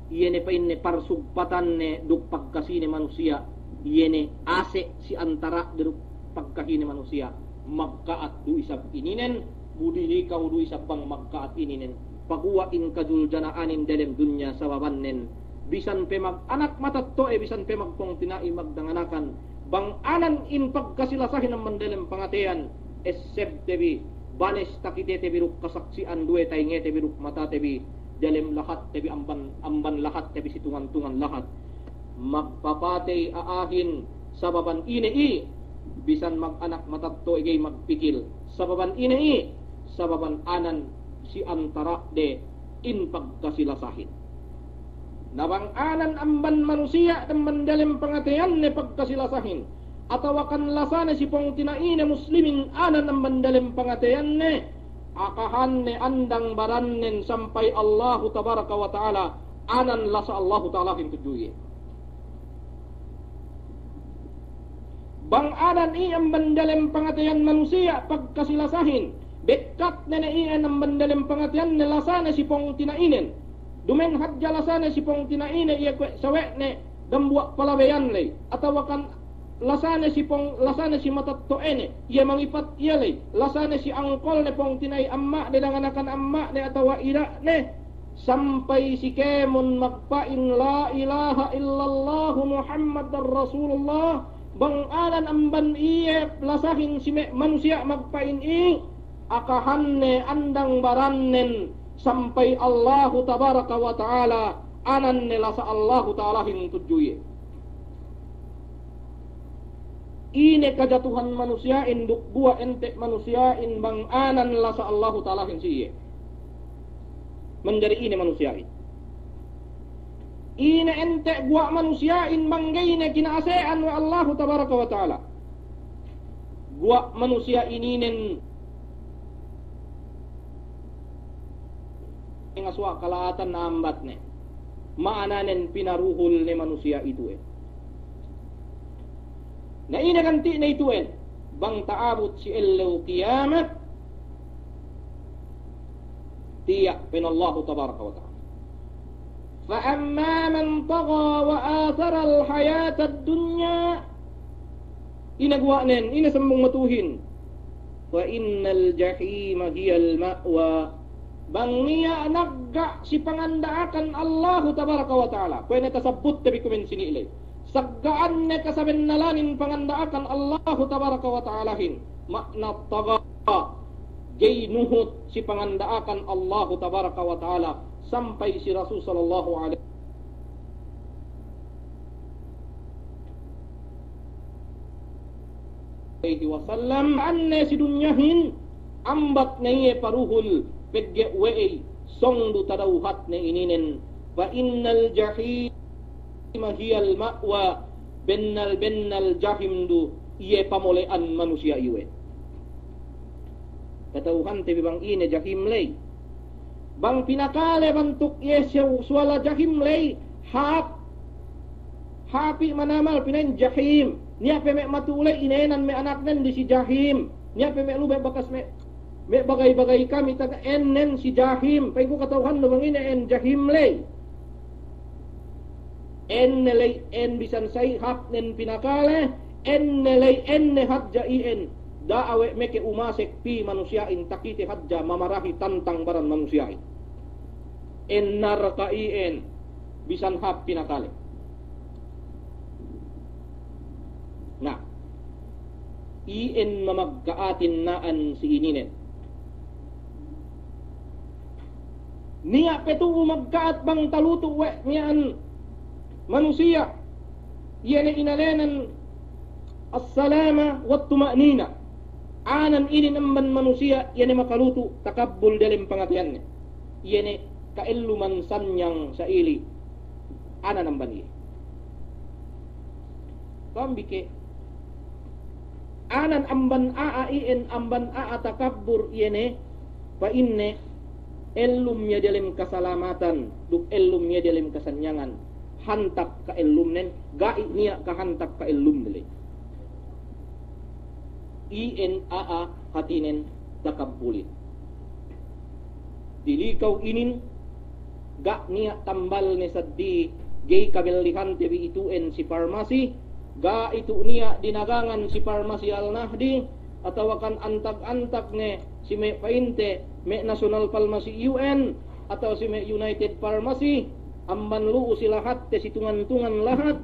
iye ne pa'inne parsugpatanne duk pagkasine manusiya', iye ne ase' si antara'de duk pagkahine manusiya', magka'at du isab ininen, bu dilikaw du isab bang magka'at ininen. Paguwa' in kajuljana'anin delem dunya sababannen, bisan pe mag-anak matetto'e, bisan pe magpungtina'i magdanganakan, bang anan in pagkasi-lasahin amban delem pangateyan, essebte bi, banes takitete bi duk kasaksi'an, duwe tayingete bi duk matate bi, delem lahatte bi amban, amban lahatte bi si tungan-tungan lahat. Magpapatey a'ahin sababan ine i, bisan mag-anak matetto'e ga'i magpikil. Sababan ine i, sababan anan si antara'de in pagkasi-lasahin. Na bang anan amban manusiya' amban delem pangateyanne pagkasi-lasahin, atawakan lasane si pungtina'ine muslimin anan amban delem pangateyanne, akahanne andang barannen sampay Allahu Tabaraka wa Ta'ala, anan lasa Allahu Ta'alahin tudju iye. Bang anan i amban delem pangateyan manusiya' pagkasi-lasahin, bekkatne ne iyan amban delem pangateyanne lasane si pungtina'inen. Dumen hadja lasane si pungtina'ine iye kuwe' sawe'ne, dambuwa' palabeyan ley, atawa kan lasane si pong, lasane si matetto'ene, iye mangipat iye ley, lasane si angkolne, pongtina'i amma'ne, danganakan amma'ne, atawa ina'ne, sampay si kēmon magpa'in la ilaha illallahu Muhammadar Rasulullah, bang anan amban iye lasahin si me' manusiya' magpa'in i, akahanne andang barannen sampay Allahu tabaraka wa ta'ala, ananne lasa Allahu ta'alahin tudju iye. Ine kajatuhan manusiya'in duk guwa' ente' manusiya'in bang anan lasa Allahu ta'alahin si iye. Manjari ine manusiya'in. Ine ente' guwa' manusiya'in bang ga'i ne kina'ase'an we' Allahu tabaraka wa ta'ala. Guwa' manusiya' ininen ngasuwa' kala'atan na ambatne. Ma'ananen pinaruhul ne manusiya' itu'en. Na ine ganti'ne itu'en, bang ta'abut si ellew kiyamat, tiya' pa'in Allahu tabaraka wa ta'ala. Fa amma man tagha wa atharal hayatad dunya. Ine guwa'nen, ine sambung matu'uhin. Fa innal jahima hiyal ma'wa. Bang niya' nagga' si panganda'akan Allahu tabaraka wa ta'ala. Kuwe' ne tasabbutte bi kumen sini' ley. Sagga'anne kasabennalanin panganda'akan Allahu tabaraka wa ta'alahin. Ma'na tagha. Ga'i nuhut si panganda'akan Allahu tabaraka wa ta'ala. Sampay si Rasul sallallahu alaihi alaihi wasallam, anne si dunyahin, ambat ne iye paruhul, pegge' we'ey, sōng du tadawhatne ininen, fa innal jahima hiyal ma'wa, bennal-bennal jahim du iye pamole'an manusiya' iyu'. Kata'uhante bi bang ine jahim ley. Bang pinakale bantuk iye su-, suwala jahim ley, hāp. Hāp i' manamal pina'in jahim. Niya' pe me' matu'u ley inēnan me' anaknen di si jahim. Niya' pe me' lube' bakas me', me' bagay-bagay kami taga ēnnen si jahim. Pa'inku kata'uhannu bang ine ēn jahim ley. Ēnne ley ēn bisan sa'i hāpnen pinakale, ēnne ley ēnne hadja i'en, da'a we' meke umasek pī manusiya'in takite hadja mamarahi tantang baran manusiya'in. Ēn narka' i'en, bisan hāp pinakale. Na, i'en mamagka'atin na'an si ininen. Niya' pe tu'u magka'at bang talutu' we' miya'an manusiya', iye ne inalenan as-salama wat-tuma'nina. Anan inin amban manusiya', iye ne makalutu' takabbul diyalem pangateyanne. Iye ne ka'elluman sanyang sa'ili'. Anan amban iye. Pa'ambi ke, anan amban a'a i'en, amban a'a takabbur iye ne, pa'inne, ellum iye diyalem kasalamatan, duk ellum iye diyalem kasanyangan, hantap ka'ellumnen, ga'i niya' kahantap ka'ellumne ley. I'en a'a hātinen takabbulin. Dili kew inin, ga' niya' tambalne seddili, ga'i kabellihante bi itu'en si parmasi, ga' itu' niya' dinagangan si parmasi Al-Nahdi, atawa kan antag-antag ne si me' pa'inte, me' National Pharmacy iyu'en, atawa si me' United Pharmacy, amban lu'u si lahatte si tungan-tungan lahat,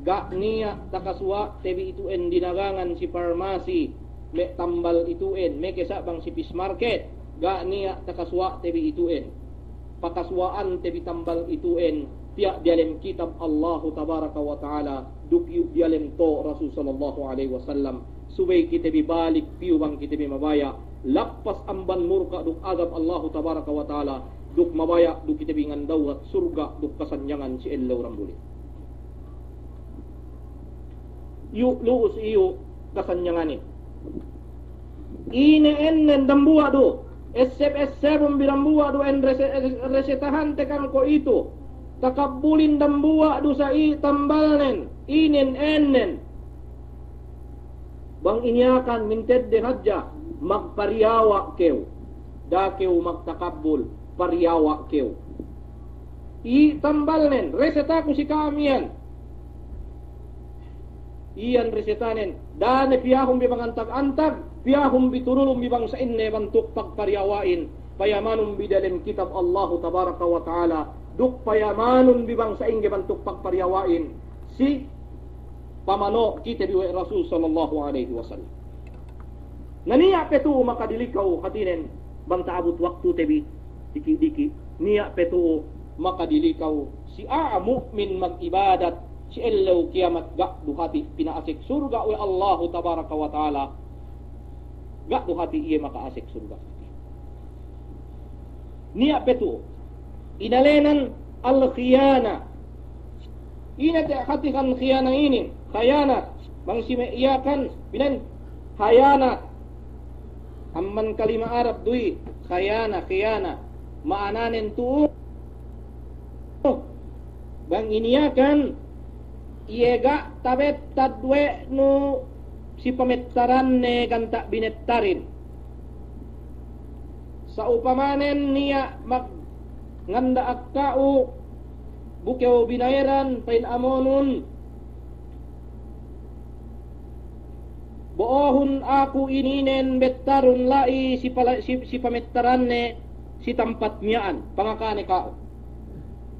ga' niya' takasuwa'te bi itu'en dinagangan si parmasi, me' tambal itu'en, meke sa' bang si fish market, ga' niya' takasuwa'te bi itu'en. Pakasuwa'ante bi tambal itu'en, tiya' diyalem kitab Allahu tabaraka wa ta'ala, duk iyu' diyalem to' Rasul sallallahu alaihi wasallam, subey kite bi balik piyu bang kite bi mabaya', lappas amban murka' duk adab Allahu tabaraka wa ta'ala, duk mabaya' du kite bi ngandawat surga' duk kasanyangan si ellew dambuli'. Iyu' lu'us iyu' kasanyanganin. Ine ennen dambuwa' du, esseb-essebun bi dambuwa' du en rese-, resetahante kan ko' itu. Takabbulin dambuwa' du sa'i tambalnen, inen ennen. Bang iniyakan mintedde hadja, magpariyawa' kew. Da'a kew magtakabbul, pariyawa' kew. I tambalnen, resetaku si ka'am iyan. Iyan resetanen, da'a ne piyahun bi bang antag-antag, piyahun bi turulun bi bang sa'inne bantuk pagpariyawa'in, payamanun bi dalem kitab Allahu tabaraka wa ta'ala, duk payamanun bi bang sa'ingge bantuk pagpariyawa'in, si pamano' kite bi we' Rasul sallallahu alaihi wasallam. Na niya' pe tu'u makadilikaw hātinen bang ta'abut waktute bi diki'-diki'. Niya' pe tu'u makadilikaw si a'a mu'min mag'ibadat si ellew kiyamat ga' du hati' pina'asek surga' we' Allahu tabaraka wa ta'ala. Ga' du hati' iye maka'asek surga'. Niya' pe tu'u. Inalenan al-khiyana. Ine te' hati kan khiyana inin? Khayanat. Bang si me' Yakan, pa'inen khayanat. Amban kalima Arab du i, khayana, khiyana. Ma'ananen tu'u, bang iniyakan, iye ga' tabettad we' nu si pamettaranne ganta' binettarin. Sa'upamanen niya' magnganda'ak ka'u, bu kew binayeran, pa'in amonun, bo'ohun aku ininen bettarun la'i si pala-, si, si pamettaranne si tampat miya'an, pangakane ka'u.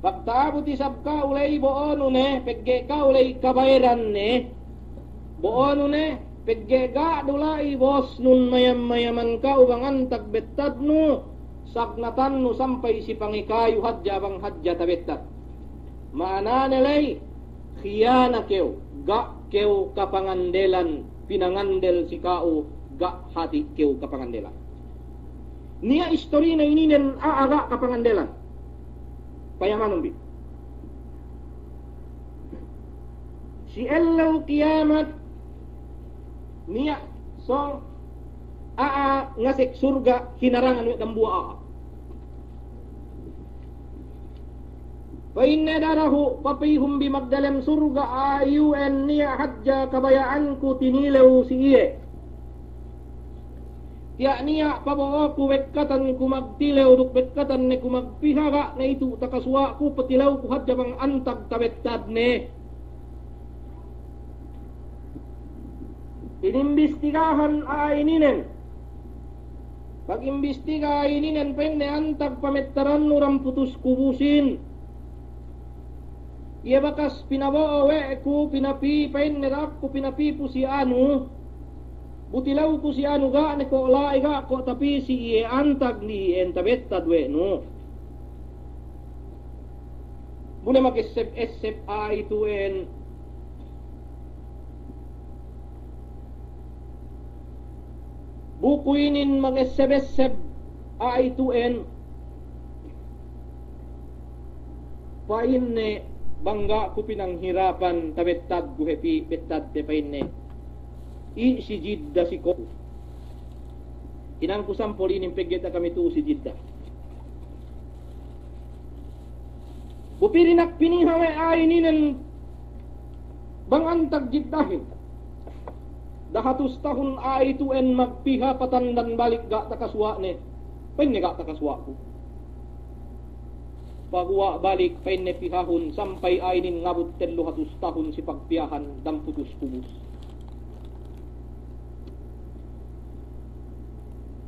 Pagta'abut isab ka'u la'i bo'onu ne, pegge' ka'u la'i kabayeran ne, bo'onu ne, pegge' ga' du la'i bosnun mayam-mayaman ka'u bang antag bettadnu, sagnatannu sampay si pangikayu hadja bang hadja tabettad. Ma'anane la'i, khiyana kew, ga' kew kapangandelan, pinangandel si ka'u, ga' hati' kew kapangandelan. Niya' istorina ininen a'a ga' kapangandelan. Payamanun bi. Si ellew kiyamat, niya' sōng a'a ngasek surga' hinarangan we' dambuwa' a'a. Pa'inne darahu, papīhun bi magdalem surga' a'a iyu'en niya' hadja kabaya'anku tinilew si iye. Tiya' niya' pabo'oku bekkatan ku magtilew duk bekkatan ne ku magpiha ga' ne itu' takasuwa'ku, patilewku hadja bang antag tabettadne. Inimbistigahan a'a ininen. Pagimbistiga a'a ininen pa'inne antag pamettarannu damputus kubusin. Iye bakas pinabo'o we' ku pinapī, pa'inne da'akku pinapī pu si anu, bu tilewku si anu ga' ne ko' la'i ga' ko' tapī si iye antag ni'en tabettad we' nu. Bu ne magesseb-esseb a'a itu'en. Bu ku inin magesseb-esseb a'a itu'en, pa'inne bang ga' ku pinanghirapan tabettadku hep i' bettadte pa'inne i' si Jidda si ko'. Hinangku sampol inin pegge' takami tu'u si Jidda. Bu pī dinak piniha we' a'a ininen bang antag Jiddahin. Dahatus tahun a'a itu'en magpiha patandan balik ga' takasuwa'ne. Pa'inne ga' takasuwa'ku. Paguwa' balik pa'inne pihahun sampay a'a inin ngabut tellu hatus tahun si pagpihahan damputus kubus.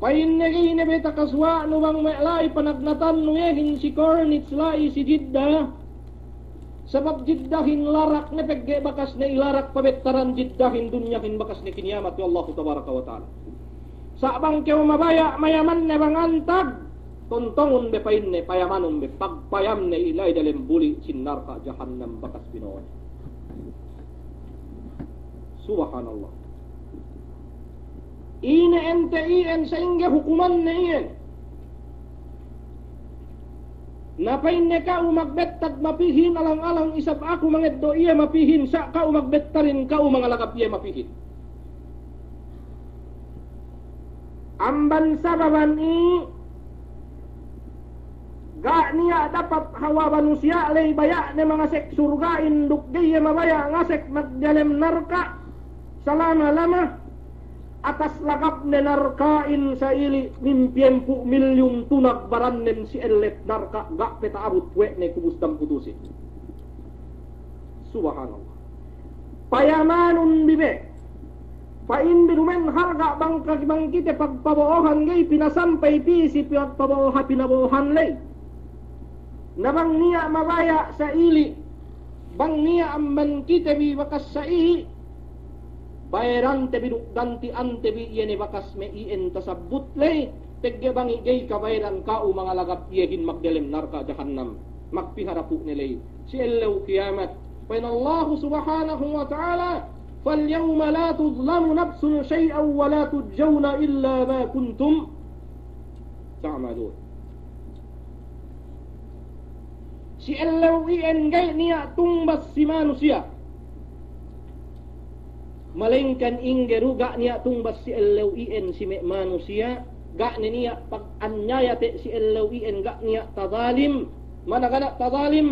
Pa'inne ga'i ne be takasuwa'nu bang me' la'i panagnatannu iyehin si Corniche la'i si Jidda. Sabab Jiddahin larak ne pegge' bakas ne ilarak pabettaran Jiddahin dunyahin bakas ne kiniyamat we' Allahu tabaraka wa ta'ala. Sa' bang kew mabaya' mayamanne bang antag, tontongun be pa'inne, payamanun be, pagpayamne i' la'i dalem buli' sin narka' jahannam bakas bino'one. Subhanallah. Ine ente iyan sa'ingge hukumanne iyan. Na pa'inne ka'u magbettad mapihin alang-alang isab aku mangeddo' iye mapihin sa' ka'u magbettarin ka'u mangalagap iye mapihin. Amban sababan i' ga' niya' dapat hawal manusiya' ley baya'ne mangasek surga'in duk ga'i iye mabaya' ngasek magdiyalem narka' salama-lama, atas lagapne narka'in sa'ili' nimpiyempu' milyun tunag barannen si ellet narka' ga' pe ta'abut we' ne kubus damputusin. Subhanallah. Payamanun bi me'. Pa'in bi duma'in halga' bang ka-, bang kite pagpabo'ohan ga'i pinasampay pī si pagpabo'oha-, pinabo'ohan ley. Na bang niya' mabaya' sa'ili', bang niya' amban kite bi bakas sa'i, bayarante bi duk ganti'ante bi iye ne bakas me' iyan tasabbut ley, pegge' bang i' ga'i kabayaran ka'u mangalagad iyehin magdelem narka' jahannam, magpiharapu' ne ley si ellew kiyamat. Pa'in Allahu Subhanahu wa Ta'ala, "Fal yawma la tuzlamu nafsun shay'an wa la tujzawna illa ma kuntum ta'malun." Si ellew iyan ga'i niya' tungbas si manusiya'. Malayingkan ingge du ga' niya' tungbas si ellew iyan si me' manusiya', ga' ne niya' pag-anyaya te' si ellew iyan, ga' niya' tazalim, mana ga' niya' tazalim,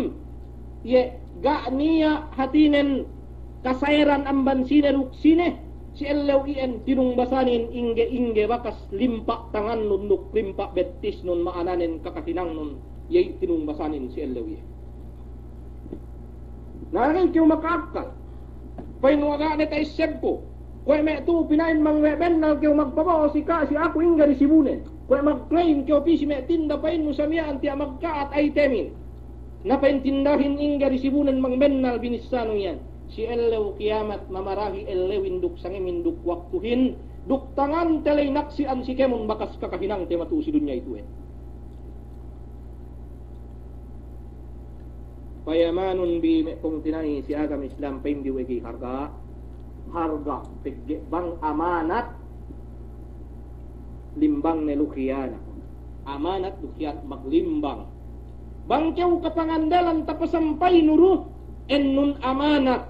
iye ga' niya' hātinen kasayeran amban sine duk sine, si ellew iyan tinungbasanin ingge-ingge bakas limpa' tangannun duk limpa' bettisnun, ma'ananen kakahinangnun, iye tinungbasanin si ellew iyan. Na, ga'i kew maka'akkal. Pa'in, "Wa ga' ne ta'essebku. Kuwe' me' tu'u pina'in bang we' bennal kew magpabo'o si ka-, si aku ingge risibunen. Kuwe' mag-claim kew pī si me' tinda pa'innu sa miya'an tiya' magka'at aytemin. Na pa'in tindahin ingge risibunen bang bennal binissanu iyan." Si ellew kiyamat mamarahi ellewin duk sangemin duk waktuhin, duk tangante ley naksi'an si kēmon bakas kakahinangte matu'u si dunya itu'en. Payamanun bi me' pungtina'i si agama Islam, pa'in bi we' ga'i harga', harga' pegge' bang amanat, limbang ne lu khiyanat. Amanat lu khiyanat, maglimbang. Bang kew kapangandalan tapasampaynu du, ennun amanat,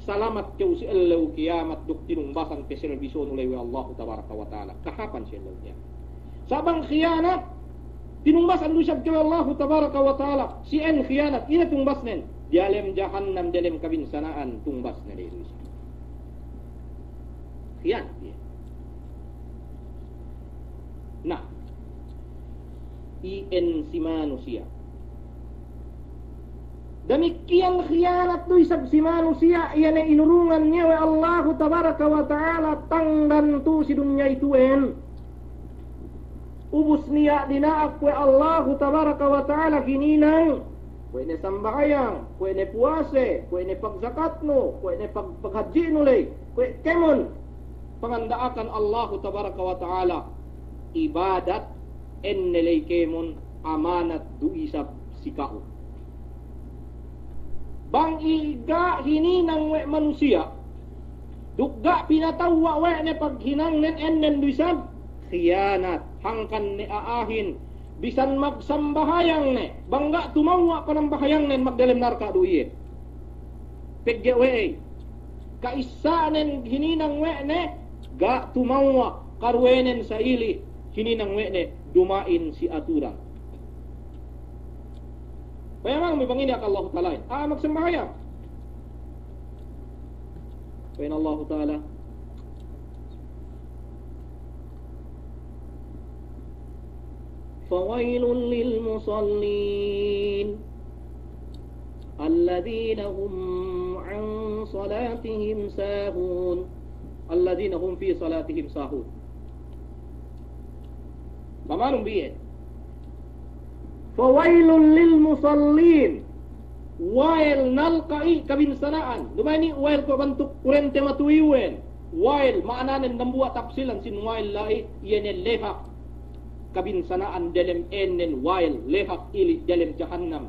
salamat kew si ellew kiyamat duk tinungbasan pe serbisonu ley we' Allahu tabaraka wa ta'ala. Kahāpan si ellew kiyamat. Sa' bang khiyanat, tinungbasan du isab kew we' Allahu tabaraka wa ta'ala. Si en khiyanat, ine tungbasnen? Diyalem jahannam, diyalem kabinsana'an, tungbasne ley du isab. Khiyanat iye. Na, iyan si manusiya'. Damikkiyan khiyanat du isab si manusiya', iye ne inurungan niya' we' Allahu tabaraka wa ta'ala tanggan tu'u si dunya itu'en. Ubus niya' dina'ak we' Allahu tabaraka wa ta'ala hininang, kuwe' ne sambahayang, kuwe' ne puwase, kuwe' ne pagjakatnu, kuwe' ne pag-, paghadji'nu ley, kuwe' kēmon panganda'akan Allahu tabaraka wa ta'ala ibadat, enne ley kēmon amanat du isab si ka'u. Bang i' ga' hininang we' manusiya', duk ga' pinatawwa' we' ne paghinangnen, ennen du isab khiyanat. Hangkan ne a'ahin, bisan magsambahayang ne, bang ga' tumawwa' panambahayangnen, magdelem narka' du iye. Pegge' we'ey? Ka'issanen hininang we' ne, ga' tumawwa', karuwenen sa'ili', hininang we' ne duma'in si aturan. Payamanun bi bang ine aka Allahu Ta'alahin. A'a magsambahayang. Pa'in Allahu Ta'ala, فويل للمصلين الذين هم عن صلاتهم ساهون. الذين هم في صلاتهم ساهون. Payamanun bi iye. فويل للمصلين. Wa'el, nalka'i, kabinsana'an. Duma'in i' wa'el kuwe' bantuk kurente matu'u iwen. Wa'el, ma'ananen dambuwa' tapsilan sin wa'el la'i, iye ne lehak kabinsana'an delem ennen wa'el, lehak ili' delem jahannam.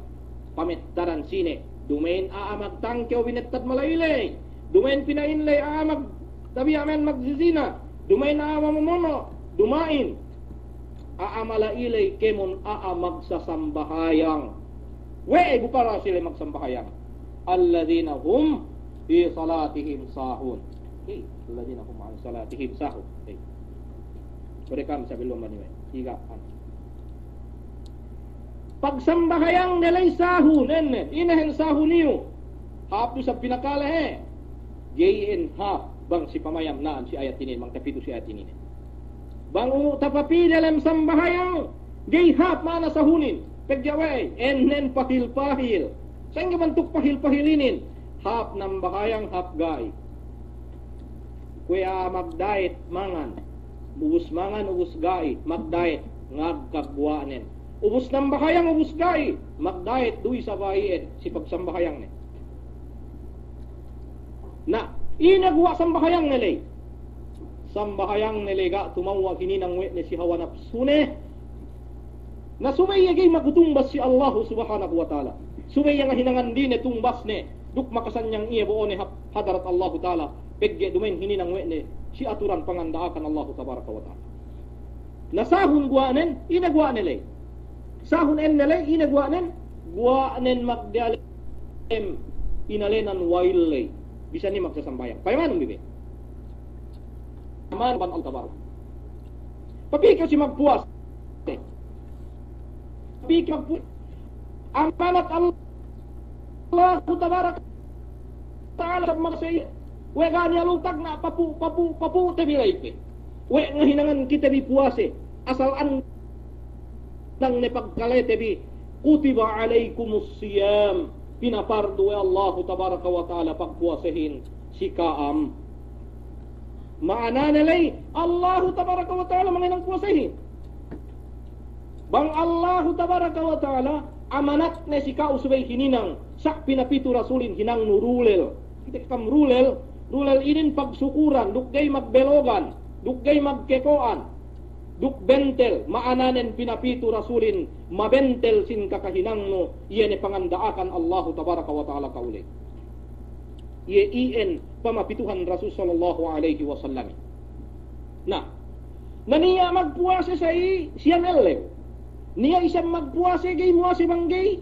Pamettaran sine, duma'in a'a magtangkew binettad mala'i ley, duma'in pina'in ley a'a mag-, tabiya' miya'an magzizina, duma'in a'a mamomono', duma'in a'a mala'i ley kēmon a'a magsasambahayang. We'ey bu para sile magsambahayang? الذين هم في صلاتهم ساهون. Hey, الذين هم عن صلاتهم ساهون. Hey. Mereka bisa belum maniwe. Tiga, an. Pagsambahayang ne ley sahun, enne. Inehen sahun iyu? Hāp du isab pinakale, he. Ga'i en hāp bang si pamayam na'an si ayat inin, bang tapitu si ayat inin. Bang umu' tapapī delem sambahayang, ga'i hāp ma'ana sahunin. Pegge' we'ey? Ennen pahil-pahil. Sa'ingge bantuk pahil-pahil inin? hāp nambahayang, hāp ga'i. Kuwe' a'a magdayet mangan. Ubus mangan, ubus ga'i, magdayet, ngagkag guwa'nen. Ubus nambahayang, ubus ga'i, magdayet, duwi saba'i'en si pagsambahayangne. Na, ine guwa' sambahayangne ley? Sambahayangne ley ga' tumawwa' hininang we' ne si hawa napsune. Na subey iye ga'i magutumbas si Allahu Subhanahu wa Ta'ala. Subey iye ngahinangan dine tumbasne, duk makasanyang iye bo'one hap hadarat Allahu Ta'ala, pegge' duma'in hininang we' ne si aturan panganda'akan Allahu Tabaraka wa Ta'ala. Na sahun guwa'nen, ine guwa'ne ley? Sahun enne ley, ine guwa'nen? Guwa'nen magdiyalem inalenan wayil ley. Bisan ne magsasambahayang. Payamanun bi be. Amanat Allah Tabaraka. Papī kew si magpuwase. Papī kew magpu-, amanat Allah Tabaraka wa Ta'ala magpuwase. We' ga' niya' lu tagna' papu', papu', papu'te bi ley pe. We' ngahinangan kite bi puwase. Asal an- nang ne pagkalete bi, kutiba alaykumus siyam, pinapardu we' Allahu Tabaraka wa Ta'ala pagpuwasehin si ka'am. Ma'anane ley, Allahu Tabaraka wa Ta'ala mangahinang puwasehin. Bang Allahu Tabaraka wa Ta'ala, amanatne si ka'u subey hininang, sa' pinapitu Rasulin hinangnu rulel. Kite kam rulel, rulel inin pagsukuran, duk ga'i magbelogan, duk ga'i magkeko'an. Duk bentel, ma'ananen pinapitu Rasulin, mabentel sin kakahinangnu, iye ne panganda'akan Allahu Tabaraka wa Ta'ala ka'u ley. Iye iyan pamapituhan Rasul sallallahu alayhi wasallam. Na, na niya' magpuwase sa'i siyam ellew. Niya' isab magpuwase ga'i muwase bang ga'i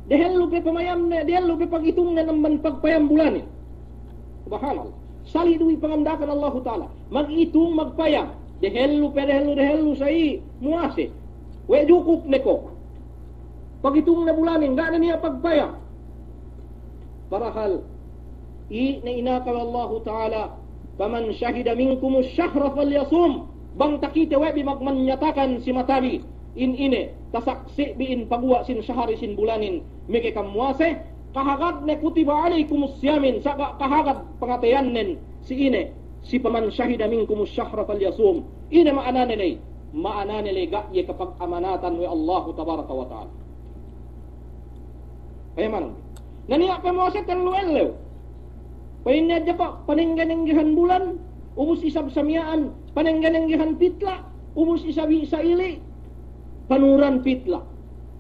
dehellu pe pamayamne, dehellu pe pagitungnen amban pagpayam bulanin. Subhanallah. Sali' du i panganda'akan Allahu Ta'ala. Magitung, magpayam. Dehellu pe, dehellu, dehellu sa'i muwase. We' jukup ne ko' pagitung ne bulanin, ga' ne niya' pagpayam. Padahal, i' ne inaka we' Allahu Ta'ala, "Faman shahida minkumu shahra falyasum." Bang takite we' bi magmanyatakan si mata bi, in ine, tasaksi' bi in paguwa' sin sahari sin bulanin, meke kam muwase, kahagad ne kutiba alaykumus siyamin, sa' ga' kahagad pangateyannen si ine, si faman shahida minkumu shahra falyasum. Ine ma'anane ley? Ma'anane ley ga' iye kapagamanatan we' Allahu Tabaraka wa Ta'ala. Payamanun. Na niya' pamuwase tellu ellew. Pa'inne hadja pa-, panengge-nenggehan bulan, ubus isab samiya'an, panengge-nenggehan pitla', ubus isab i-, sa'ili', panuran pitla'.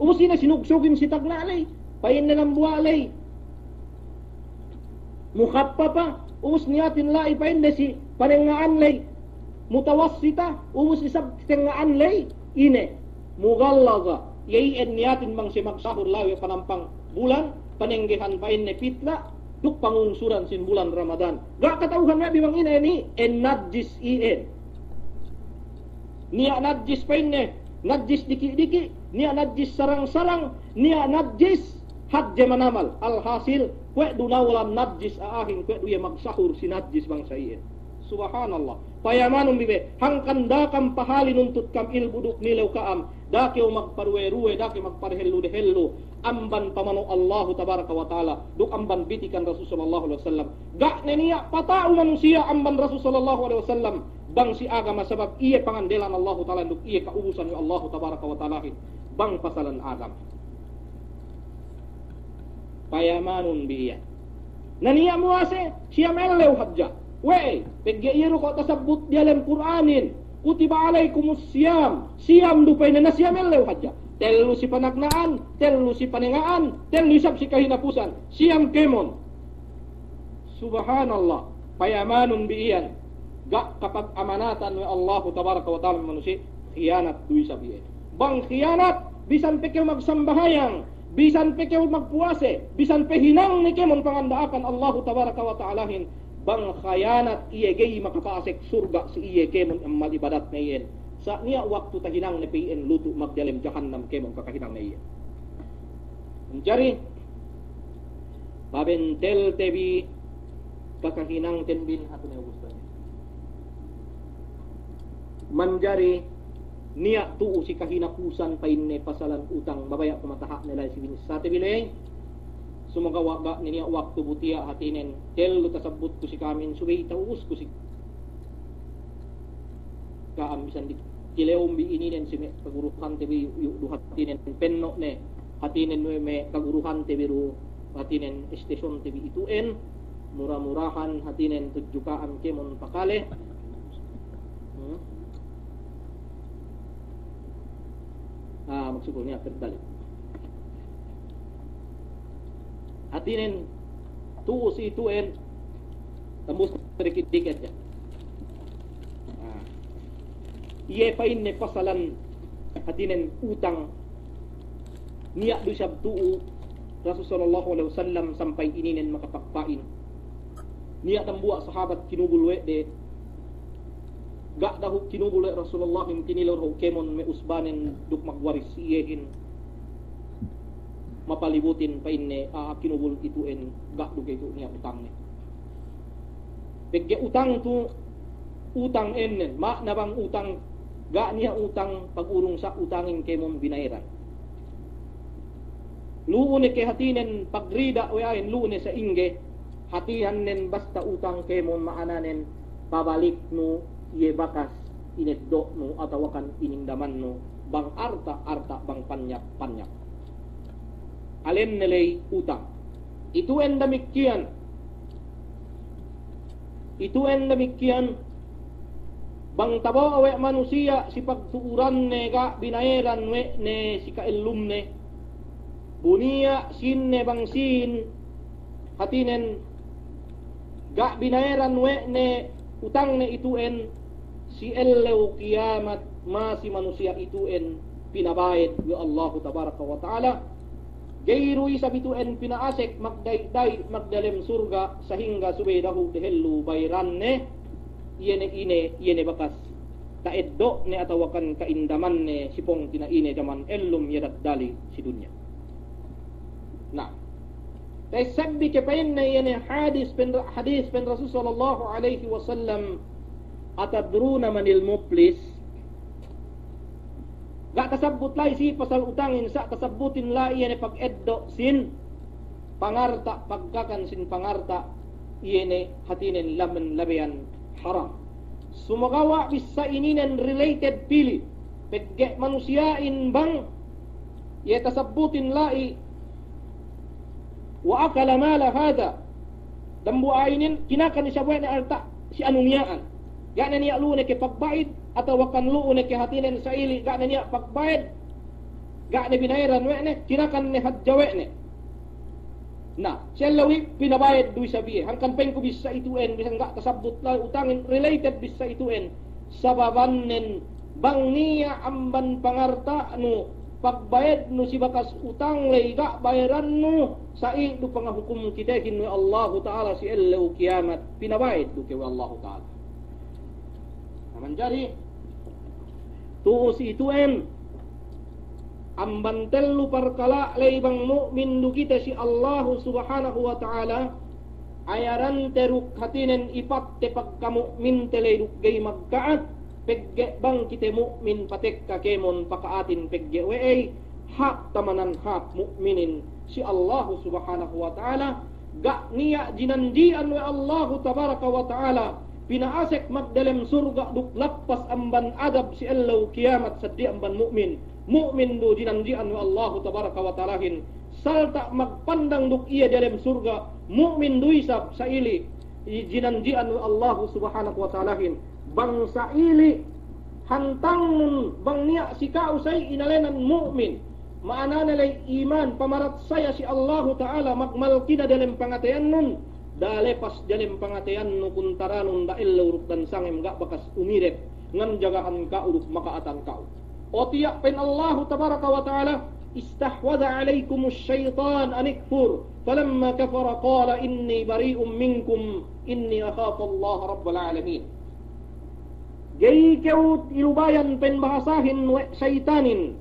Ubus ine sinugsugin si tagna' ley, pa'inne dambuwa' ley mukhaffafa, ubus niyatin la'i pa'inne si panenga'an ley mutawassita, ubus isab tenga'an ley ine mughallaza. Iye iyan niyatin bang siye magsahur la'i we' panampang bulan, panenggehan pa'inne pitla', duk pangungsuran sin bulan Ramadan. Ga' kata'uhan we' bi bang ine inin, en najis iyan. Niya' najis pa'inne, najis diki'-diki', niya' najis sarang-sarang, niya' najis hadje manamal. Alhasil, kuwe' du nawalan najis a'ahin, kuwe' du iye magsahur si najis bangsa iyan. Subhanallah. Payamanun bi be, hangkan da'a kam pahali nuntut kam ilmu' duk nilew ka'am, da'a kew magparuwe-ruwe, da'a kew magpadehellu-dehellu amban pamanu' Allahu Tabaraka wa Ta'ala, duk amban bitikan Rasul sallallahu alayhi wasallam. Ga' ne niya' pata'u manusiya' amban Rasul sallallahu alayhi wasallam, bang si agama, sabab iye pangandelan Allahu Ta'ala duk iye ka'ubusan we' Allahu Tabaraka wa Ta'alahin bang pasalan agama. Payamanun bi iyan. Na niya' muwase, siyam ellew hadja. We'ey, pegge' iye du ko' tasabbut diyalem Kur'anin, kutiba alaykumus siyam, siyam du pa'inne, na siyam ellew hadja. Tellu si panagna'an, tellu si panenga'an, tellu isab si kahinapusan. Siyam kēmon. Subhanallah, payamanun bi iyan, ga' kapagamanatan we' Allahu Tabaraka wa Ta'ala manusiya', khiyanat du isab iye. Bang khiyanat, bisan pe kew magsambahayang, bisan pe kew magpuwase, bisan pe hinang ne kēmon panganda'akan Allahu Tabaraka wa Ta'alahin, bang khiyanat iye ga'i makapasek surga' si iye kēmon amal ibadatne iyan. Sa' niya' waktu tahinang ne pe iyan lutu' magdiyalem jahannam kēmon kakahinang ne iyan. Manjari, pabentelte bi kakahinangten bin hatu ne ubus tani. Manjari niya' tu'u si kahinapusan pa'inne pasalan utang, mabaya' ku mataha' ne la'i si binissate bi ley. Sumagawa' ga' ne niya' waktu bu tiya' hātinen, tellu tasabbutku si ka'amin subey ta'ubusku si ka'am bisan di kilewum bi ininen si me' kaguruhante bi yu', yu' du hātinen penno' ne, hātinen we' me' kaguruhante bi du hātinen istasyonte bi itu'en, mura-murahan hātinen tudju ka'am kēmon pakale. Hmm? Ah, magsukul niya' perdali. Hātinen, tu'u si itu'en, tambus dikit-dikit ya. Ah. Iye pa'inne pasalan hātinen utang. Niya' du isab tu'u Rasul sallallahu alaihi wasallam sampay ininen makapagpa'in. Niya' dambuwa' sahabat kinubul we' de. Ga' dahu' kinubul we' Rasulullah, in kinilor hu kēmon me' usbanen duk magwaris si iyehin. Mapalibutin pa'inne, a'a kinubul itu'en, ga' du ga'i tu'u niya' utangne. Pegge' utang tu, utang ennen, ma'na bang utang, ga' niya' utang, pagurung sa' utangin kēmon binayaran. Lu'u ne ke hātinen pagrida' we' a'ahin, lu'u ne sa'ingge, hātihannen basta utang kēmon ma'ananen pabaliknu iye bakas ineddo'nu atawakan inindamannu, bang arta'-arta', bang panyak-panyak. Alenne ley utang. Itu'en damikkiyan. Itu'en damikkiyan. Bang tabo'o we' manusiya' si pagtu'uranne ga' binayaran we' ne si ka'ellumne. Bu niya' sīnne bang sīn hātinen ga' binayaran we' ne utangne itu'en, si ellew kiyamat masi manusiya' itu'en pinabayed we' Allahu tabaraka wa ta'ala. Ga'i du isab itu'en pina'asek magda'i'-da'i' magdalem surga' sahingga subey dahu' dehellu bayaranne, iye ne ine, iye ne bakas ta'eddo'ne atawakan ka'indamanne si pungtina'ine jaman ellum iye daddali si dunya. Na, ta'essebbi ke pa'inne iye ne hadis pa'in, hadis pa'in Rasul sallallahu alaihi wasallam, "Atadruna manil muflis?" Ga' tasabbut la'i si pasal utangin, sa' tasabbutin la'i iye ne pageddo' sin pangarta', pagkakan sin pangarta', iye ne hātinen lamen labeyan haram. Sumagawa' bissā ininen related pili, pegge' manusiya'in bang iye tasabbutin la'i, "Wa akala mala hadha." Dambuwa' inin kinakan isab we' ne alta' si anu miya'an. Ga' ne niya' lu'u ne ke pagbayed, atawakan lu'u ne ke hātinen sa'ili', ga' ne niya' pagbayed, ga' ne binayaran we' ne, kinakan ne hadja we' ne. Na, si ellew i' pinabayed du isab iye. Hangkan pa'inku bissā itu'en, bisan ga' tasabbut la'i utangin, related bissā itu'en. Sababannen bang niya' amban pangarta'nu, pagbayednu si bakas utang ley ga' bayarannu, sa'i' du pangahukum kitehin we' Allahu ta'ala si ellew kiyamat, pinabayed du ke we' Allahu ta'ala. Na manjari, tu'u si itu'en, amban tellu parkala' ley bang mu'min du kite si Allahu subhanahu wa ta'ala, ayarante duk hātinen ipatte pagkamu'minte ley duk ga'i magka'at, pegge' bang kite mu'min patekka kēmon paka'atin pegge' we'ey, hāp tamanan hāp mu'minin si Allahu subhanahu wa ta'ala, ga' niya' jinanji'an we' Allahu tabaraka wa ta'ala, pina'asek magdelem surga' duk lappas amban adab si ellew kiyamat seddili amban mu'min. Mu'min du jinanji'an we' Allahu tabaraka wa ta'alahin, salta' magpandang duk iye delem surga', mu'min du isab sa'ili' jinanji'an we' Allahu subhanahu wa ta'alahin. Bang sa'ili' hantangnun bang niya' si ka'u sa'i inēnan mu'min, ma'anane ley iman, pamaratsaya si Allahu ta'ala, magmalkina delem pangateyannun, da'a lepas delem pangateyannu kuntaranun da'a ellew duk dan sangem ga' bakas umirep, nganjaga'an ka'u duk maka'atan ka'u. O tiya' pa'in Allahu tabaraka wa ta'ala, "Istahwadha alaykumu shaytan anikfur, falamma kafara qala inni bari'un minkum, inni akhafu Allaha rabbal alamin." Ga'i kew ilubayan pa'in bahasahin we' saytanin.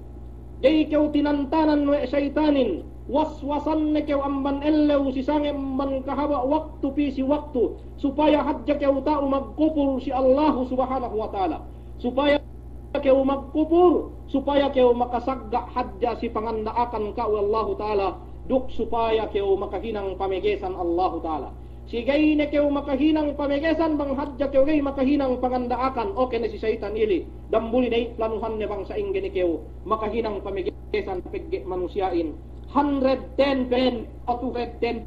Ga'i kew tinantanan we' saytanin. Waswasanne kew amban ellew si sangem amban kahaba' waktu pī si waktu. Supaya hadja kew ta'u magkupur si Allahu subhanahu wa ta'ala. Supaya kew magkupur, supaya kew makasagga' hadja si panganda'akan ka'u we' Allahu ta'ala. duk supaya kew makahinang pamegesan Allahu Ta'ala. Si ga'i ne kew makahinang pamegesan, bang hadja kew ga'i makahinang panganda'akan, oke ne si saytan ili, dambuli ne planuhanne bang sa'ingge ne kew makahinang pamegesan pegge' manusiya'in hundred ten pen, two hundred ten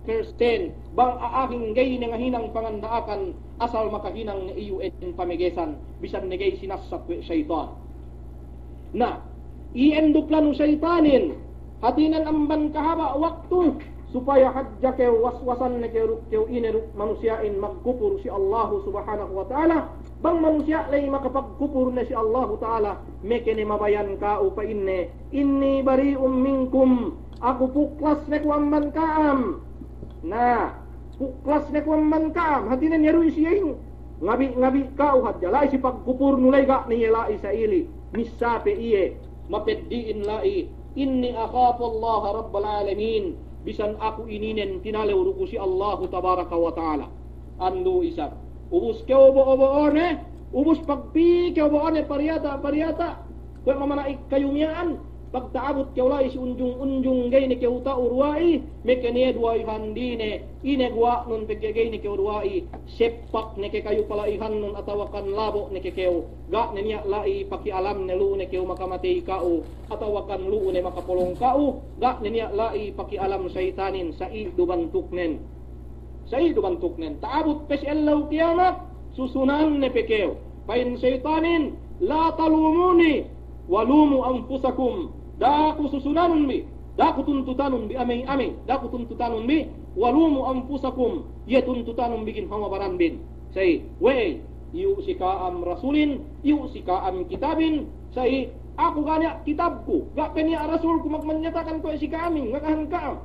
percent, bang a'ahin ga'i ne ngahinang panganda'akan, asal makahinang ne iyu'en pamegesan, bisan ne ga'i sinasat we' saytan. Na, iyan du planu saytanin, hātinen amban kahaba' waktu, supaya hadja kew waswasan ne kew duk kew ine duk manusiya'in magkupur si Allahu Subhanahu wa Ta'ala. Bang manusiya' ley makapagkupur ne si Allahu Ta'ala, meke ne mabayan ka'u pa'inne, "Inni bari'un minkum," aku puklas ne ku amban ka'am. Na, puklas ne ku amban ka'am, hātinen iye du isi iyan. Ngabi'-ngabi' ka'u hadja, la'i si pagkupurnu ley ga' ne iye la'i sa'ili, missā pe iye, mapeddi'in la'i, "Inni akhafullaha rabbal alamin," bisan aku ininen tinalew du ku si Allahu tabaraka wa ta'ala. Andu' isab, ubus kew bo'o-bo'one, ubus pagpī kew bo'one pariyata'-pariyata', kuwe' mamana'ik kayu miya'an, pagta'abut kew la'i si unjung-unjung ga'i ne kew ta'u duwa'i, meke ne duwa'i handine, ine guwa'nun pegge' ga'i ne kew duwa'i, seppak ne ke kayu pala'ihannun atawakan labo' ne ke kew, ga' ne niya' la'i paki'alamne lu'u ne kew makamatey ka'u, atawakan lu'u ne makapolong ka'u, ga' ne niya' la'i paki'alam saytanin, sa'i du bantuknen. Sa'i du bantuknen. Ta'abut pe si ellew kiyamat, susunanne pe kew. Pa'in saytanin, "La talumuni, wa lumu anfusakum." Da'a ku susunanun bi, da'a ku tuntutanun bi, amey-amey, da'a ku tuntutanun bi, "wa lumu anfusakum," iye tuntutanun bi ginhawa baranbin. Sa'i, we'ey, iyu' si ka'am rasulin, iyu' si ka'am kitabin, sa'i, aku ga' niya' kitabku, ga' pe niya' rasulku magmanyatakan kuwe' si ka'amin, ngakahan ka'am.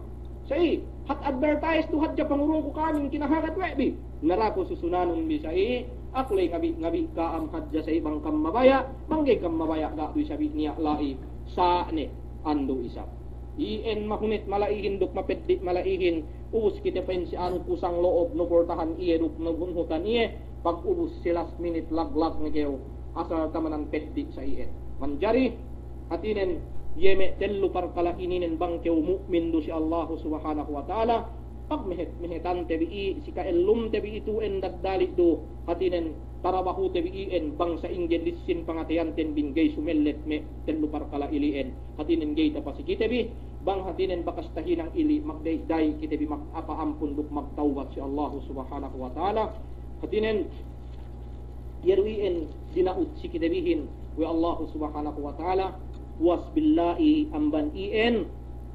Sa'i, hāti advertise tu hadja pangurungku ka'amin kinahagat we' bi. Na da'a ku susunanun bi sa'i, aku ley ngabi'-ngabi' ka'am hadja sa'i bang kam mabaya', bang ga'i kam mabaya' ga' du isab niya' la'i, sa' ne, andu' isab. Iyan mahunit mala'ihin duk mapeddi' mala'ihin, ubus kite pa'in si anu kusang lo'ob nupultahan iye duk nubunhutan iye, pag ubus si last minute laglag ne kew, asal tamanan peddi' sa iyan. Manjari, hātinen, iye me' tellu parkala' ininen bang kew mu'min du si Allahu Subhanahu wa Ta'ala, pagmehet-mehetante bi i', si ka'ellumte bi itu'en daddali' du, hātinen, tarabahute bi iyan bang sa'ingge lissin pangateyanten bing ga'i sumellet me' tellu parkala' ili'en, hātinen ga'i tapasikite bi, bang hātinen bakas tahinang ili' magda'i-da'i kite bi magpa'ampun duk magtawbat si Allahu Subhanahu wa Ta'ala. Hātinen, iye du iyan dina'ut si kite bihin we' Allahu Subhanahu wa Ta'ala, puwas billahi amban iyan,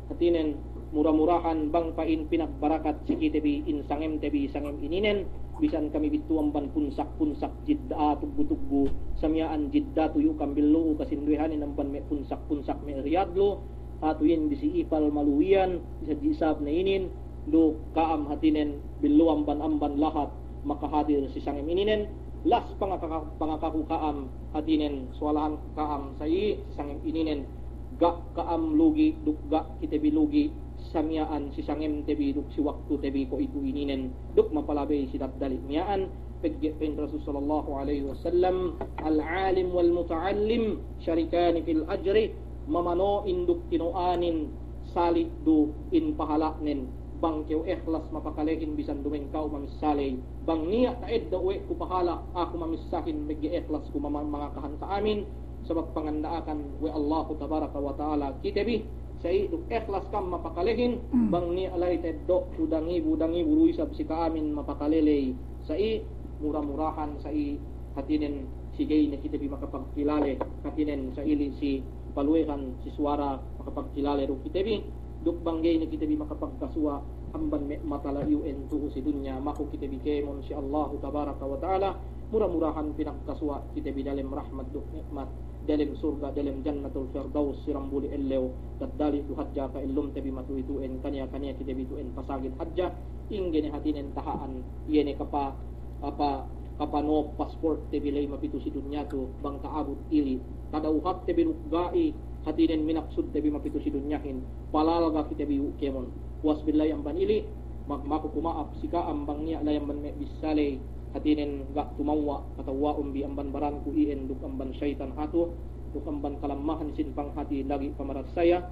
hātinen, mura-murahan bang pa'in pinagbarakat si kite bi in sangemte bi sangem ininen, bisan kami bittu amban punsak-punsak Jidda, tuggu-tuggu, samiya'an Jidda tuyu' kam billu'u kasinduwehanin amban me' punsak-punsak me' Riyadh lu, atu iyan bi si Ipal maluwiyan, bi sadji isab ne inin, duk ka'am hātinen billu'u amban-amban lahat makahadir si sangem ininen, las pangaka-, pangakaku ka'am hātinen suwalahan ka'am sa'i si sangem ininen, ga' ka'am lugi' duk ga' kite bi lugi', samiya'an si sangemte bi duk si waktute bi kuwe'itu ininen, duk mapalabey si daddali' miya'an, pegge' pa'in Rasul sallallahu alaihi wasallam, "Al-alim wal-muta'allim sharikani fil ajri," mamano'in duk tino'anin sali' du in pahala'nen, bang kew ehlas mapakalehin bisan duma'in ka'u mamissā ley, bang niya' ta'eddo' we' ku pahala', aku mamissahin megge' ehlas ku mama-, mangakahan ka'amin, sabab panganda'akan we' Allahu tabaraka wa ta'ala kite bi, sa'i duk ehlas kam mapakalehin, bang niya' la'i ta'eddo' ku dangibu, dangibu du isab si ka'amin mapakale ley, sa'i mura-murahan sa'i hātinen si ga'i ne kite bi makapagkilale, hātinen sa'ili si paluwehan si suwara makapagkilale du kite bi, duk bang ga'i ne kite bi makapagkasuwa' amban me' mata layu'en tu'u si dunya, maku kite bi kēmon si Allahu tabaraka wa ta'ala, mura-murahan pinagkasuwa' kite bi dalem rahmat duk ni'mat, dalem surga', dalem jannatul firdaus si dambuli ellew, daddali' du hadja ka'ellumte bi matu'u itu'en, kaniya-kaniya kite bi itu'en pasagid hadja, ingge ne hātinen taha'an, iye ne kapa-, kapa-, kapanob passportte bi ley mapitu si dunya tu, bang ta'abut ili', kadawhatte bi duk ga'i, hātinen minaksudte bi mapitu si dunyahin, palalga kite bi iyu' kēmon. Puwas billahi amban ili', ma-, maku ku ma'ap si ka'am bang niya' la'i amban me' bissā ley, hātinen ga' tumawwa', katawwa'un bi amban baranku iyan duk amban saytan hatu, duk amban kalammahan sin panghati lagi' pamaratsaya,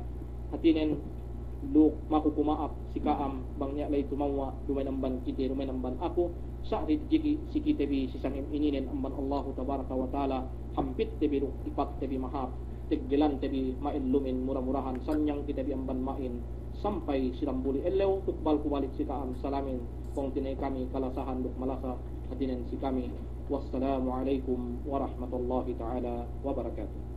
hātinen Duk maku ku ma'ap si ka'am bang niya' la'i tumewwa', duma'in amban kite, duma'in amban aku, sa' rijiki' si kite bi si sangem ininen amban Allahu tabaraka wa ta'ala, hampitte bi duk ipatte bi mahāp, teggelante bi ma'ellumin, mura-murahan sanyang kite bi amban ma'in sampay si dambuli' ellew. Tukbal ku balik si ka'am salamin, pungtina'i kami kalasahan duk malasa hātinen si kami. Wassalamu alaikum warahmatullahi ta'ala wabarakatuh.